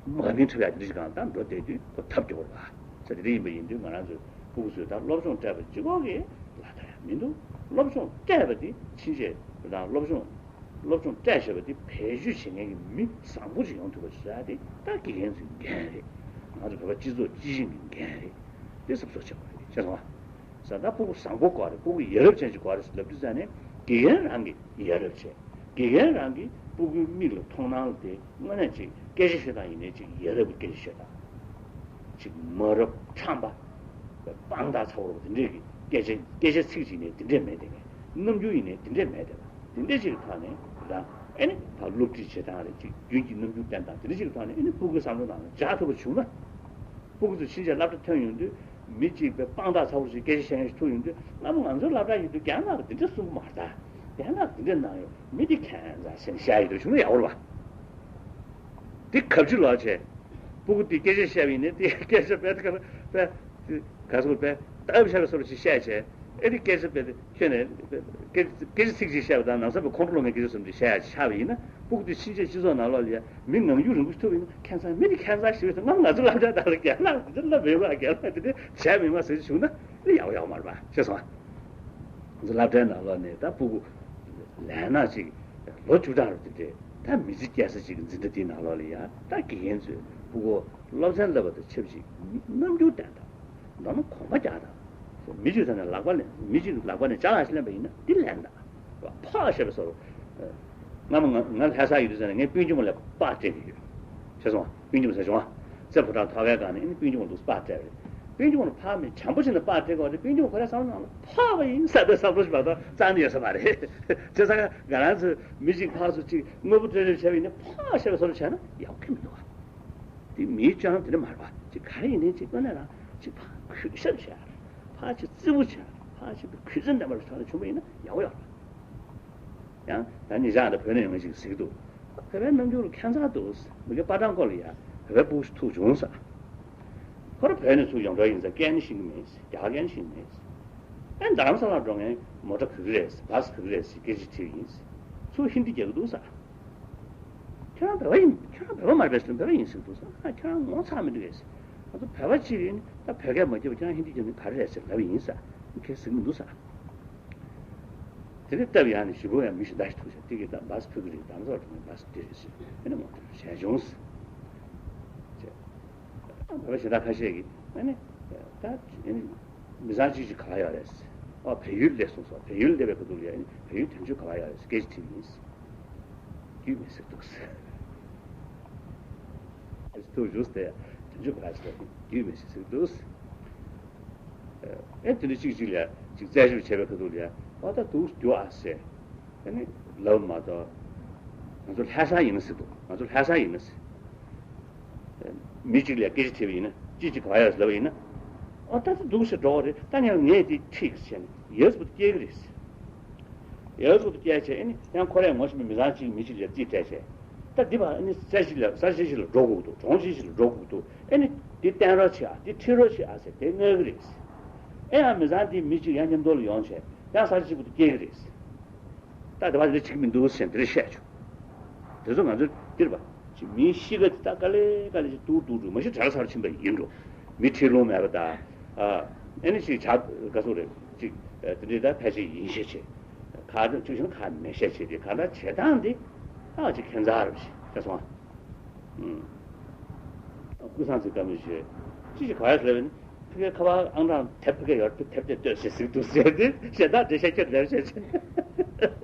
མ་ནིང་འཁྲབ་ཡག་དེ་འདྲ་ཞིག་སྒང་ལ་ད་འགྲོ་བསྡད་དུས་ཁོ་ཐབས་སྐྱོ་བོ་རེད་པ། ས་དེ་འདྲ་ཡིན་པ་ཡིན་དུས་ང་རང་ཚོའི་སྤུ་གུ་ཚོས་ད་སློབ་སྦྱོང་སྤྲད་པ་གཅིག་པོ་གིས་ལ་ད་ཡག་མི་འདུག་སློབ་སྦྱོང་སྤྲད་པ་དེ་ཕྱིན་ཆད་དང་སློབ་སྦྱོང་སློབ་སྦྱོང་སྤྲད་བཞག་པ་དེ་བེད་སྤྱོད་བྱེད་མཁན་གྱི་མི་བཟང་པོ་ཅིག་ཡོང་ཐུབ་པ་བཟོ་ཡག་དེ་ད་དགེ་རྒན་ཚོའི་འགན་རེད། ང་ཚོ་བོད་པ་སྤྱི་ཚོགས་སྤྱི་བྱིངས་ཀྱི་འགན་རེད། དེ་གཟབ་གཟབ་བྱེད་དགོས་རེད། ཤེས་སོང་ཨ། ཟེར་ན་སྤུ་གུ་བཟང་པོ་དགོས་རེད། སྤུ་གུ་ཡ་རབས་ཅན་ཅིག་དགོས་རེད་ཟེར་ལབ་དུས་ཙང་ནས་དགེ་རྒན་རང་གིས་ཡ་རབས་བྱས། དགེ་རྒན་རང་གིས་སྤུ་གུའི་མིག་ལ་མཐོང་སྣང་ལ་དེ་དངོས་གནས་ཅིག་སྐད་ཆ་བཤད་སྟངས་ཡིན་ནའི་ཅིག་ཡ་རབས་ཀྱི་སྐད་ཆ་བཤད་སྟངས་ཅིག་མ་རབས་ཁྲམ་པ་དཔང་རྟགས་ཚ་བོ་རུ་དེ་འདྲས་ཀྱི་སྐད་ཆ་སྐད་ཆ་ཚིག་ཅིག་ནས་དེ་འདྲས་མེད་དེ་ངས་རྣམ་འགྱུར་ཡིན་ནའི་དེ་འདྲས་མེད་དེ་ལ་དེ་འདྲས་ཅིག་གི་ཐོག་ནས་དེ་དང་ཨེ་ནི་ད་སློབ་ཁྲིད་བྱེད་སྟངས་རེད་ཅིག་རྒྱུན་གྱི་རྣམ་འགྱུར་བསྟན་སྟངས་དེ་འདྲས་ཅིག་གི་ཐོག་ནས་ཨེ་ནི་སྤུ་གུའི་བསམ་བློ་ནང་ལ་འཇགས་ཐུབ་པ་བྱུང་ན། སྤུ་གུ་ཚོ་ཕྱིན་ཆད་སློབ་གྲྭ་ཐོན་ཡོང་དུས་མི་གཅིག་པའི་དཔང་རྟགས་ཚ་བོ་ཞིག་སྐད་ཆ་བཤད་མཁན་ཞིག་ཐུག་ཡོང་དུས་བླ་མ་ང་ཚོའི་སློབ་གྲྭ་ཡོད་དུས་རྒན་ལགས་འདི་འདྲ་གསུང་གི་མ་རེད་ད། རྒན་ལགས་འདི་འདྲ་གནང་ཡོད་མི་འདི་ཁྱད་མཚར་ཟེར་ནས་བཤད་ཡོད་དུས་བྱུང་ན་ཡག་པོ་རེད་པ། འདི་གབ་ཅིག་ལོག་བྱས། སྤུ་གུ་འདི་སྐད་ཆ་བཤད་པ་ཡིན་ན་འདི་སྐད་ཆ་དཔེ་དཀར་དཔེ་ག་ཚོད་དཔེ་སྟབས་བྱ་བའི་བཟོ་འདྲ་ཞིག་བཤད་བྱས་ཨེ་འདི་སྐད་ཆ་དཔེ་ཁྱོད་ནས་སྐད་སྐད་ཆ་ཚིག་ཅིག་བཤད་པ་དང་ནང་སེམས་པའི་ཁོང་ཁྲོ་ལངས་མཁན་སྐད་ཆ་བཟོ་འདྲ་ཞིག་བཤད་ཡ་ཆགས་པ་ཡིན་ན། སྤུ་གུ་དེ་ཕྱིན་ཆད་སྤྱི་ཚོགས་ནང་ལོགས་ལ་ཡ་མི་ངང་རྒྱུད་རིང་པོ་ཞིག་ཐུབ་ཡིན་ན། ཁྱད་མཚར་མི་དེ་ཁྱད་མཚར་ཞིག་རེད་ཟེར། ང་ང་ཚོ་སློབ་གྲྭའི་ནང་ལ་རྒན་ལགས་འདི་འདྲ་སློབ་མེད་པ། རྒན་ལགས་འདི་འདྲ་བྱས་མེད་པ་ཟེར་བྱུང་ན་ཨེ་ཡག་པོ་ཡོད་མ་རེད་པ། ཤེས་སོང་ཨ། ང་ཚོ་སློབ་གྲྭའི་ནང་ལོགས་ནས་ད་སྤུ་གུ་ལས་ན་ཅིག་ལོ་བཅུ་གྲངས་རུ་དེ་འདྲས་ད་མི་ཚེ་སྐྱེལ་ས་ཅིག་གི་འཛིན་གྲྭ་དེའི་ནང་ལོགས་ལ་ཡ་ད་དགེ་རྒན་ཚོས་སྤུ་གུ་སློབ་ཚན་བསླབ་པ་དང་ཆབས་ཅིག་རྣམ་འགྱུར་བསྟན་དང་། མདོར་ན་གོམ་པ་རྒྱག་དང་། མི་གཅིག་ཟེར་ནས་ལག་པ་ལེན། མི་གཅིག་ལག་པ་ནས་ཅ་ལག་ཞིག་ལེན་པ་ཡིན་ན་འདི་ལེན་དང་། ཕག་བཤད་པའི་བཟོ་འདྲ། སྔ་མོ་ང་ང་ལྷ་ས་ཡོད་དུས་ཙམ་ནས་ངས་སྤུན་ཆུང་མ་ལ་པར་སྤྲད་ཀྱི་ཡོད། ཤེས་སོང་ཨ། སྤུན་ཆུང་མ་ཟེར་བྱུང་ཨ། རྩེ་ཕོ་བྲང་ཐོག་ཁའི་སྒང་ནས་ཨ་ནི་སྤུན་ཆུང་མ་འདུག་པར་སྤྲད་པ་རེད། སྤུན་ཆུང་མ་ལ་ཕར་མི་བྱམས་པོ་བྱས་ནས་པར་སྤྲད་དགོས་རེད། སྤུན་ཆུང་མ་ཁོ་རའི་བསམ་བློ་ནང་ལ་ཕག་པ་ཡིན་ཟེར་བའི་བསམ་བློ་ཞིག་མ་གཏོགས་རྩ་ནས་ཡོད་ས་མ་རེད། བྱས་ཙང་ང་རང་ཚོ་མི་གཅིག་ཕར་ཚུར་གཅིག་དངོས་པོ་སྤྲད་རེས་བྱས་པ་ཡིན་ན་ཕག་བཤད་པའི་བཟོ་འདྲ་བྱས་ན་ཡག་པོ་ཁེལ་མི་འདུག་ཨ། དེ་མིའི་སྤྱོད་ལམ་དེ་འདྲ་མ་རེད་པ། ཅིག་ག་རེ་ཡིན་ནའི་ཅིག་དངོས་གནས་རང་ཅིག་ཕར་གུས་ཞབས་བྱས། ཕར་ཅིག་བརྩི་བོ་བྱས། ཕར་ཅིག་གུས་བརྩི་ལྡན་པ་ལ་ཐོག་ནས་བྱུང་བ་ཡིན་ན་ཡག་པོ་ཡོད་རེད། ཡང་ད་ཉེ་ཆར་ད་བོད་ནས་ཡོང་མཁན་ཞིག་གཟིགས་འདུག་བོད་པའི་རྣམ་འགྱུར་ཁྱད་མཚར་འདུག་མི་རྒན་པ་ཀྲང་ཀོ་ལ་ཡ་བོད་པའི་སྤུ་གུ་ཞིག་ཐུག་བྱུང་ཟེར། ཁོ་རང་བོད་ནས་ཚུར་ཡོང་གྲབས་ཡིན་ཙང་སྐད་ནི་ཤེས་ཀྱི་མེད། རྒྱ་གར་སྐད་ནི་ཤེས་ཀྱི་མེད། ཨེ་རྡ་རམ་ས་ལར་འགྲོ་མཁན་མོ་ཊ་ག་གི་རེད། བྷ་སི་ག་གི་རེད་ཟེར་སྐད་ཆ་དྲིས་ཡིན། ཚུར་ཧིན་དི་རྒྱག་གི་འདུག་ཟེར། ཁྱོད་རང་བོད་པ་ཡིན། ཁྱོད་རང་བོད་པ་མ་རེད་པས་ཟེར། བོད་པ་ཡིན་ཟེར་གྱི་འདུག་ཟེར། ཨ། ཁྱོད་རང་ངོ་ཚ་མི་འདུག་གས་ཟེར། ང་ཚོ་བོད་པ་གཅིག་ཡིན་ད་བོད་སྐད་མ་བརྗེད་པ་ཁྱོད་རང་ཧིན་དི་རྒྱག་ནི་ག་རེ་རེད་ཟེར་ལབ་ཡིན་ཟེར། ཁྱོད་ཟེར་གྱི་མི་འདུག་ཟེར། དེ་ནས་སྟབས་ཡག་ནས་གཞིས་སྤོ་ཡང་མི་གཞན་དག་ཞིག་ཐུག་བྱས། དེ་གིས་ད་བྷ་སི་ཕུད་ཀྱི་རེད། རྡ་རམ་ས་ལར་འགྲོ་མཁན་བྷ་སི་འདི་རེད་ཟེར། ཨ་ནི་ངོ་སྤྲོད་བྱས་བྱུང་ཟེར། བྱས། ད་བོད་པ་གཞན་དག་ཁ་ཤས་ཀྱིས་ཨ་ནི་ད་ཨ་ནི་མི་ཚང་གཅིག་གཅིག་ག་པར་ཡོད་རེད་ཟེར། ཨོ་བལ་ཡུལ་སླེབས་སོང་ཟེར། བལ་ཡུལ་སླེབས་པའི་ཁ་ཐུག་ལ་ཨ་ནི་བལ་ཡུལ་དོན་གཅོད་ག་པར་ཡོད་རེད་ཟེར་སྐད་ཆ་དྲིས་ཡིན་ཟེར། རྒྱུས་མེད་ཟེར་འདུག་ཟེར། ཐུག་བཞུགས་ཏེ་དོན་གཅོད་ག་པར་ཟེར་རྒྱུས་མེད་ཟེར་འདུག་ཟེར། ཨེ་དེ་འདྲ་གཅིག་གཅིག་ལ་ཅིག་རྩད་ཞིབ་བྱས་པའི་ཁ་ཐུག་ལ་ཡ་ཨོ་ད་འདུག་རྒྱུ་ཨ་ཟེར། ཨ་ནི་ལབ་མ་གཏོགས། ང་ཚོ་ལྷ་ས་ཡིན་ན་ཟེར་འདུག་ང་ཚོ་ལྷ་ས་ཡིན་ན་ཟེར། མི་གཅིག་ལ་སྐད་ཆ་དྲིས་པ་ཡིན་ན་གཅིག་གཅིག་ག་པར་ཡོད་ཟེར་ལབ་པ་ཡིན་ན། ཨོ་ད་ཚོ་འདུག་ཟེར་འགྲོ་བ་རེད། ད་ངས་ངས་དེ་ཁྲིད་ཟེར་ནས་ཡོད་ཚོད་སྐྱེལ་གི་རེད་ཟེར། ཡོད་ཚོད་སྐྱེལ་བྱས་ཨ་ནི་ཡང་ཁོ་རས་ངོ་ཤེས་པའི་མི་ཚང་གཅིག་མི་གཅིག་ལ་རྩིས་སྤྲད་བྱས། ད་འདི་བར་ཨ་ནི་ས་གཞི་ལ་ས་གཞི་ཞིག་ལ་འགྲོ་དགོས་འདུག་གྲོང་གཞི་ཞིག་ལ་འགྲོ་དགོས་འདུག་ཨ་ནི་འདི་བསྟན་རོགས་བྱེད་ཨ། འདི་ཁྲིད་རོགས་བྱེད་ཨ་ཟེར་དེ་མངགས་གི་རེད་ཟེར། ཨེ་ཡང་མི་ཚང་འདིའི་མི་གཅིག་ཡང་མཉམ་དུ་ལ་ཡོང་བྱས་ཡང་ས་གཞི་གཅིག་པུ་དུ་སྐྱེལ་གི་རེད་ཟེར། ད་དེ་བ་དེ་འདྲ་བྱེད་ཀྱི་མི་འདུག་ཟེར་དེ་འདྲ་བཤད་བྱུང་། དེ་ཚོ་ང་ཚོས་འདིར་བ་ཅིག་མིའི་གཤིས་ཀ་དེ་ད་དཀའ་ལས་དཀའ་ལས་ཅིག་འདུག་འདུག་འདུག་མ་གཞི་གྲལ་ཚར་ཕྱིན་པ་ཡིན་འགྲོ། མི་ཁྲིད་ལོང་མེད་པ་ད། ཨ་ནི་ཅིག་བྱ་ག་སོ་རེད་ཅིག་དེ་འདྲའི་ད་ཕལ་ཆེར་ཡིན་ཤས་ཆེ། ཁ་ཅིག་ཤིན་ཁ་མེད་ཤས་ཆེ་དེ་ག་ད་བྱེད་སྟངས་དེ་ད་ཅིག་ཁྱད་མཚར་རེད་ཤག་སོང་ཨ། ཀུན་བཟང་ཚེ་བཀའ་མོལ་ཞུས། ཅི་ཞིག་ག་རེ་ཟེར་བ་ཡིན། ཕ་གིའི་ཁ་པར་ཨང་གྲངས་དེབ་ཕ་གིར་ཡོད་པའི་དེབ་དེ་ལྟོས་ཞེས་གཟིགས་འདུག་ཟེར་ཏེ་ཞེ་དྲག་འགྲེལ་བཤད་ཁྱོད་ལེབ་བཤད་བྱས།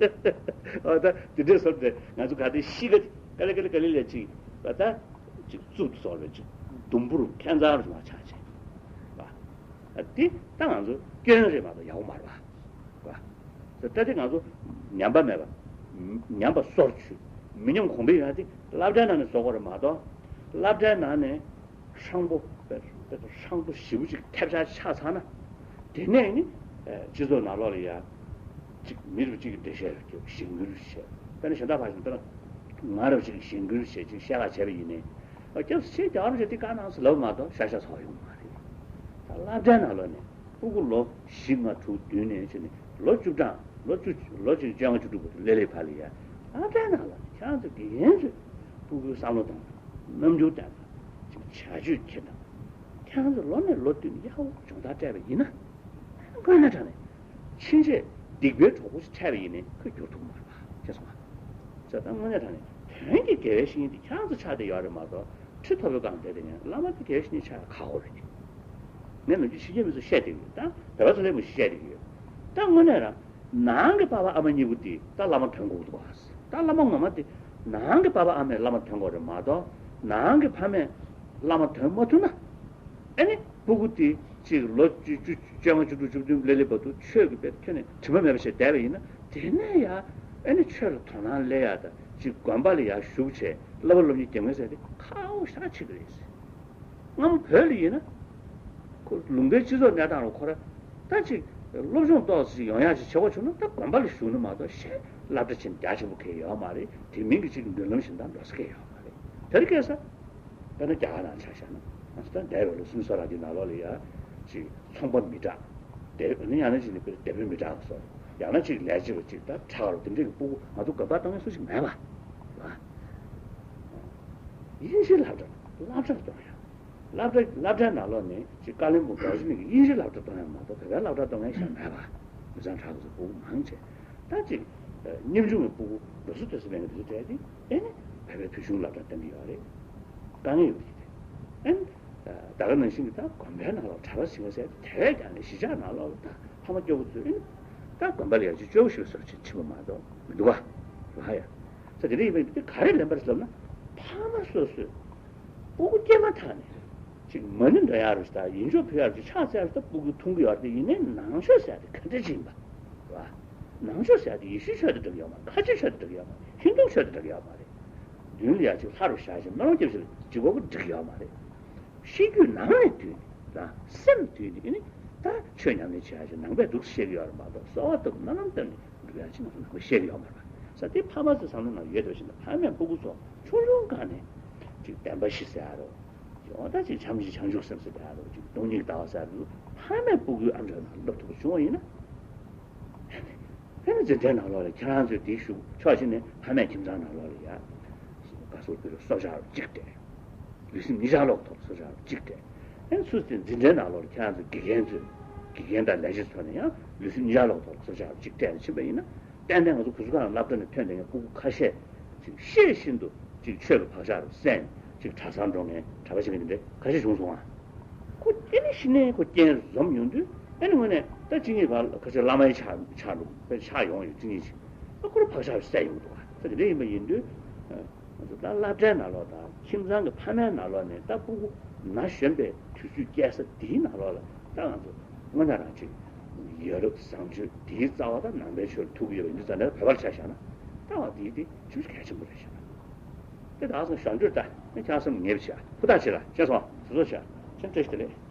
ཨོ་ད་དེ་འདྲའི་བཟོ་འདྲ་ང་ཚོ་ག་དེ་གཤིས་ཀ་དེ་ཀ་ལེ་ཀ་ལེ་ཀ་ལེ་ལས་ཅིག་ད་ཅིག་རྩུབ་ཏུ་བཟོ་བའི་ཅིག་དུམ་བུར་ཁྱད་མཚར་རུ་མ་ཆགས་བྱས། ཨ་དེ་ད་ང་ཚོ་སྐྱོན་རེད་མ་གཏོགས་ཡག་པོ་མ་རེད་པ། ད་ལྟ་དེ་ང་ཚོ་ཉམས་པ་མེད་པ། ཉམས་པ་སོར་ཆུད། མི་ཉམས་གོང་འཕེལ་ཡོང་ཡ་དེ་སློབ་གྲྭའི་ནང་ནས་བཟོ་དགོས་རེད་མ་གཏོགས། སློབ་གྲྭའི་ནང་ནས་ཧྲང་པོ་དཔེ་དཔེ་ཧྲང་པོ་ཞེ་པོ་ཅིག་ཐེབས་ཆག་ཆགས་ཚར་ན། དེ་ནས་ནི་སྤྱི་ཚོགས་ནང་ལོགས་ལ་ཡ་ཅིག་མི་རུ་གཅིག་གི་འགྲེལ་བཤད་རྒྱབ་གཞན་འགྱུར་བྱས། དཔེར་ན་གཞན་དག་ཕར་ཕྱིན་དཔེར་ན་ང་རུ་གཅིག་གཞན་འགྱུར་བྱས་ཅིག་བཤད་ཁ་བྱས་པ་ཡིན་ནའི། སྐྱབས་སུ་མཆི་རྒྱ་གར་བྱས་དེ་ག་ནང་སུ་ལབ་མ་གཏོགས་ཤ་ཤ་ཚོགས་ཡོང་མ་རེད། ད་སློབ་གྲྭའི་ནང་ལོགས་ནས། སྤུ་གུ་ལོ་བཞི་ལྔ་དྲུག་བདུན་ནས་བྱས་ནས་ལོ་བཅུ་གྲངས་ལོ་བཅུ་ལོ་གཅིག་བཅོ་ལྔ་བཅུ་དྲུག་བར་དུ་སླེབས་སླེབས་བར་ལ་ཡ་ཨ་ཕའི་ནང་ལ་ཁྱེད་རང་ཚོ་དགེ་རྒན་ཚོས་སྤུ་གུའི་བསམ་བློ་གཏོང་དང་རྣམ་འགྱུར་བསྟན་དང་ཅིག་བྱ་སྤྱོད་འཁྱེར་དང་ཁྱེད་རང་ཚོ་ལོ་ནས་ལོ་བསྟུད་ནས་ཡག་པོ་སྦྱོང་བརྡར་སྤྲད་པ་ཡིན་ན་དངོས་གནས་དྲང་གནས་ཕྱིན་ཆད་སྡིག་པའི་གྲོགས་པོ་ཞིག་འཕྲད་པ་ཡིན་ནའི་ཁོས་བསྒྱུར་ཐུབ་མ་རེད་པ་ཤེས་སོང་ང་། ད་དངོས་གནས་དྲང་གནས་དོན་གྱི་དགེ་བའི་བཤེས་གཉེན་དེ་ཁྱེད་རང་ཚོ་ཆགས་བསྡད་ཡོད་རེད་མ་གཏོགས། ཁྲི་ཐོབ་པའི་སྒང་བསྡད་དེ་ངས་བླ་མ་དེ་དགེ་བའི་བཤེས་གཉེན་ཆགས་ཡ་ཁག་པོ་རེད། ངས་ནམ་རྒྱུན་ཕྱི་རྒྱལ་མི་ཚོ་བཤད་བསྡད་ཀྱི་ཡོད། ད་བོད་པ་ཚོ་ལ་མོ་བཤད་བསྡད་ཀྱི་ཡོད། ད་དངོས་གནས་རང་ནང་གི་པ་ཕ་ཨ་མ་གཉིས་པོ་དེ་ད་བླ་མ་ཐོན་དགོས་འདུག་ག་ད་བླ་མ་ངོ་མ་དེ་ནང་གི་པ་ཕ་ཨ་མས་བླ་མ་ཐོན་དགོས་རེད་མ་གཏོགས་ནང་གི་ཕ་མས་བླ་མ་ཐོན་མ་ཐུབ་ན། ཨ་ནི་སྤུ་གུ་དེ་གཅིག་ལོ་བཅུ་བཅུ་བཅོ་ལྔ་བཅུ་དྲུག་བཅུ་བདུན་སླེབས་སླེབས་བར་དུ་ཆོས་ཀྱི་དཔེ་ཁྱོན་ནས་དྲི་མ་མེད་པ་ཞིག་བསྡད་པ་ཡིན་ན་དེ་ནས་ཡང་ཨ་ནི་ཆོས་ལ་དོ་སྣང་སླེབས་ཡ་དང་གཅིག་དགོན་པ་ལ་ཡར་ཞུགས་བྱས་བསླབ་པ་སློབ་གཉེར་རྒྱབ་མཁན་ཟེར་དེ་ཁག་པོ་ཞེ་དྲག་ཆགས་ཀྱི་རེད། སྔ་མོ་བོད་ལ་ཡིན་ན། ཁོ་ལུང་པའི་སྤྱི་ཚོགས་གནས་སྟངས་ལ་ཁོ་ར་ད་ཅིག་སློབ་སྦྱོང་ཏོག་ཙམ་ཡོང་ཡག་ཅིག་བྱེད་དགོས་བྱུང་ན་ད་དགོན་པ་ལ་ཞུགས་ན་མ་གཏོགས་གཞན་སློབ་གྲྭ་ཆེན་རྒྱ་ཆེན་པོ་གང་ཡང་ཡོད་མ་རེད། དེ་མིན་གྱི་ཅིག་མདུན་ལམ་གཞན་དག་འགྲོ་ས་གང་ཡང་ཡོད་མ་རེད། དེར་སྐྱེས་ས། དཔེར་ན་རྒྱ་གར་ནང་ཆ་བཞག་ན་ང་ཚོ་ད་འདས་པའི་ལོ་སུམ་ཅུ་སོ་ལྔ་གི་ནང་ལོགས་ལ་ཡ་ཅིག་ཚོང་པ་མི་དྲག་དེ་ནི་ཡང་ན་ཅིག་ནི་དཔེར་སྡེ་དཔོན་མི་དྲག་སོགས་ཡང་ན་ཅིག་ལས་བྱེད་པ་ཅིག་ད་དྲག་རུ་དེ་འདྲའི་གི་སྤུ་གུ་ང་ཚོ་དགོན་པར་གཏོང་མཁན་སུ་ཞིག་མེད་པ། དབྱིན་ཇིའི་སློབ་གྲྭ་སློབ་གྲྭ་གཏོང་ཡ། སློབ་གྲྭ་སློབ་གྲྭའི་ནང་ལོགས་ནས་ཅིག་བཀའ་བློན་སྦུག་རྡོ་རྗེ་གླིང་གི་དབྱིན་ཇིའི་སློབ་གྲྭ་གཏོང་ཡ་མ་གཏོགས་བོད་པའི་སློབ་གྲྭ་གཏོང་མཁན་ཞིག་མེད་པ། མི་ཚང་ཁྲག་གི་སྦུག་མང་ཆེ། ད་ཅིག་ཉམ་ཆུང་གི་སྤུ་གུ་ལོ་སུ་དུས་སུ་མེད་ཀྱི་དུས་སུ་བྲལ་ཏེ་ཨེ་ནི་བོད་པའི་བོད་གཞུང་སློབ་གྲྭ་གཏོང་གི་ཡོད་རེད། དཀའ་ངལ་ཡོད་ཀྱི་རེད། ཨེ་ནི་ད་ག་ནང་བཞིན་གྱི་ད་དགོན་པའི་ནང་ལོགས་གྲྭ་པ་ཟིན་ཟེར་དེ་བས་ཀྱང་ནི་གཞིས་ཆགས་ནང་ལོགས་ལ་ད་ཕ་མ་སྐྱོ་པོ་ཚོས་ཨེ་ནི་ད་དགོན་པ་ལ་ཡང་ཅིག་སྐྱོ་པོ་ཞིག་བཟོ་ཕྱིན་པ་མ་གཏོགས་མི་འདུག་ག་ལ་ཡ། ས་དེ་འདྲ་ཡིན་པ་ཡིན་དུས་ག་རེ་ལན་པ་རེད་ལབ་ན། ཕ་མ་སོ་སོས་སྤུ་གུ་སྐྱེས་མ་ཐག་ནས་ཅིག་མ་ཎི་འདོན་ཡག་རེད་ད། ཡིད་འཇོག་ཕུལ་ཡག་རེད། ཕྱག་འཚལ་ཡག་རེད་ད། སྤུ་གུ་མཐོང་གི་ཡོད་རེད་དེ། ཡིན་ནའི་ནང་ཆོས་ཟེར་ཡག་དེ་ག་འདྲ་ཅིག་ཡིན་པ་རེད་བ། ནང་ཆོས་ཟེར་ཡག་དེ་ཡེ་ཤུའི་ཆོས་དང་འགྲིག་ཡོད་མ་རེད། ཁ་ཆེའི་ཆོས་དང་འགྲིག་ཡོད་མ་རེད། ཧིན་དུའི་ཆོས་དང་འགྲིག་ཡོད་མ་རེད། མདུན་ལ་ཡ་ཅིག་ལྷ་རུ་བཞག་ཅིག་སྨོན་ལམ་རྒྱབ་ཅིག་ལ་ཅིག་དགོས་པ་འགྲིག་ཡོད་མ་རེད། ཤེས་རྒྱུད་ནང་ནས་བཏུས་ནས་ལ་སེམས་བཏུས་ནས་ཨ་ནི་ད་ཆོས་ཉམས་ལེན་བྱེད་ཡག་ཅིག་ནང་པས་འདུག་སེ་བཤད་ཀྱི་ཡོད་རེད་མ་གཏོགས་གསོལ་བ་བཏབ་སྨོན་ལམ་བཏབ་ནས་འགྲུབ་ཡག་ཅིག་ནང་པས་བཤད་ཀྱི་ཡོད་མ་རེད། ས་དེ་ཕ་མ་ཚོའི་བསམ་བློ་ནང་ཡོད་འགྲོ་བཞིན་དུ་ཕ་མས་སྤུ་གུ་ཚོ་ཆུང་ཆུང་སྒང་ནས་ཅིག་བདེན་པ་བཞི་ཟེར་ཡག་རོ། ཡང་ད་ཅིག་བྱམས་ཤིང་བྱང་ཆུབ་སེམས་ཟེར་ཡག་རོ། ཅིག་སྟོང་ཉིད་ལྟ་བ་ཟེར་ཡག་རོ། ཕ་མས་སྤུ་གུའི་ཨམ་ཅོག་ནང་སློབ་ཐུབ་པ་བྱུང་བ་ཡིན་ན། དེ་ནི་འཛིན་གྲྭའི་ནང་ལོགས་ལ་ཁྱེད་རང་ཚོས་དེའི་ཤུགས་ཕྱོགས་གཅིག་ནས་ཕ་མས་ཁྱིམ་ཚང་ནང་ལོགས་ལ་ཡ་དགའ་བསུ་ཕུལ་རོགས་གསོལ་ཇ་རོགས་གཅིག་སྤྲད། ལུས་སེམས་གཉིས་ཆར་ལོག་ཐོག་གསོལ་ཇ་རོགས་གཅིག་སྤྲད། ཨེ་ཚུལ་དེ་འཛིན་གྲྭའི་ནང་ལོགས་ལ་ཁྱེད་རང་ཚོའི་དགེ་རྒན་ཚོས་དགེ་རྒན་དང་ལས་བྱེད་ཚོ་ནས་ཡང་ལུས་སེམས་གཉིས་ཆར་ལོག་ཐོག་གསོལ་ཇ་རོགས་གཅིག་སྤྲད་ནས་ཕྱིན་པ་ཡིན་ན། ཏན་ཏན་ང་ཚོ་གུ་སུ་ཁ་ནང་སློབ་གྲྭ་ནས་ཐོན་བསྡད་མཁན་སྤུ་གུ་ཁ་ཤས་ཅིག་ཤེས་བཞིན་དུ་ཅིག་ཆོས་ཀྱི་བག་ཆགས་རུ་སད་ནས་ཅིག་གྲྭ་སར་འགྲོ་མཁན་གྲྭ་པ་བྱེད་མཁན་དེ་འདྲ་ཁ་ཤས་བྱུང་སོང་ཨ། ཁོ་ཨེ་ནི་གཞི་ནས་ཁོ་རྐྱེན་འཛོམས་ཡོང་དུས་ཨེ་ནི་དངོས་གནས་ད་གཅིག་གཉིས་བར་ཁ་ཤས་བླ་མའི་ཆ་ཆ་རུ་དཔེ་ཆགས་ཡོང་ཡོད་གཅིག་གཉིས་ཅིག་ཨ་ཁོ་རུ་བག་ཆགས་རུ་སད་ཡོང་འདུག་ཨ། ད་དེ་འདྲ་ཡིན་པ་ཡིན་དུས་ང་ཚོ་ད་སློབ་གྲྭའི་ནང་ལོགས་དང་ཁྱིམ་ཚང་གི་ཕ་མའི་ནང་ལོགས་ནས་ད་སྤུ་གུ་ན་གཞོན་པའི་དུས་ཚོད་སྐྱེལ་ས་དེའི་ནང་ལོགས་ལ་ད་ང་ཚོ་དངོས་གནས་རང་ཅིག་ཡ་རབས་བཟང་སྤྱོད་དེའི་རྩ་བ་དང་ནང་པའི་ཆོས་ལ་ཐུག་གི་ཡོད་པ་ཡིན་དུས་ཙང་ནས་བོད་པར་ཆ་བཞག་ན་ལྟ་བ་དེའི་དེ་ཞེ་པོ་ཅིག་གལ་ཆེན་པོ་རེད་བཞག་ན། དེ་དག་སང་ཞོར་འདྲུད་ད་ནི་ཁྱང་སེམས་ངེས་པ་བྱ་ཧུར་ཐག་བྱེད་ལ་ཅེས་སོང་དུ་ཚོ་བྱ་ཅན་བཀྲ་ཤིས་བདེ་ལེགས།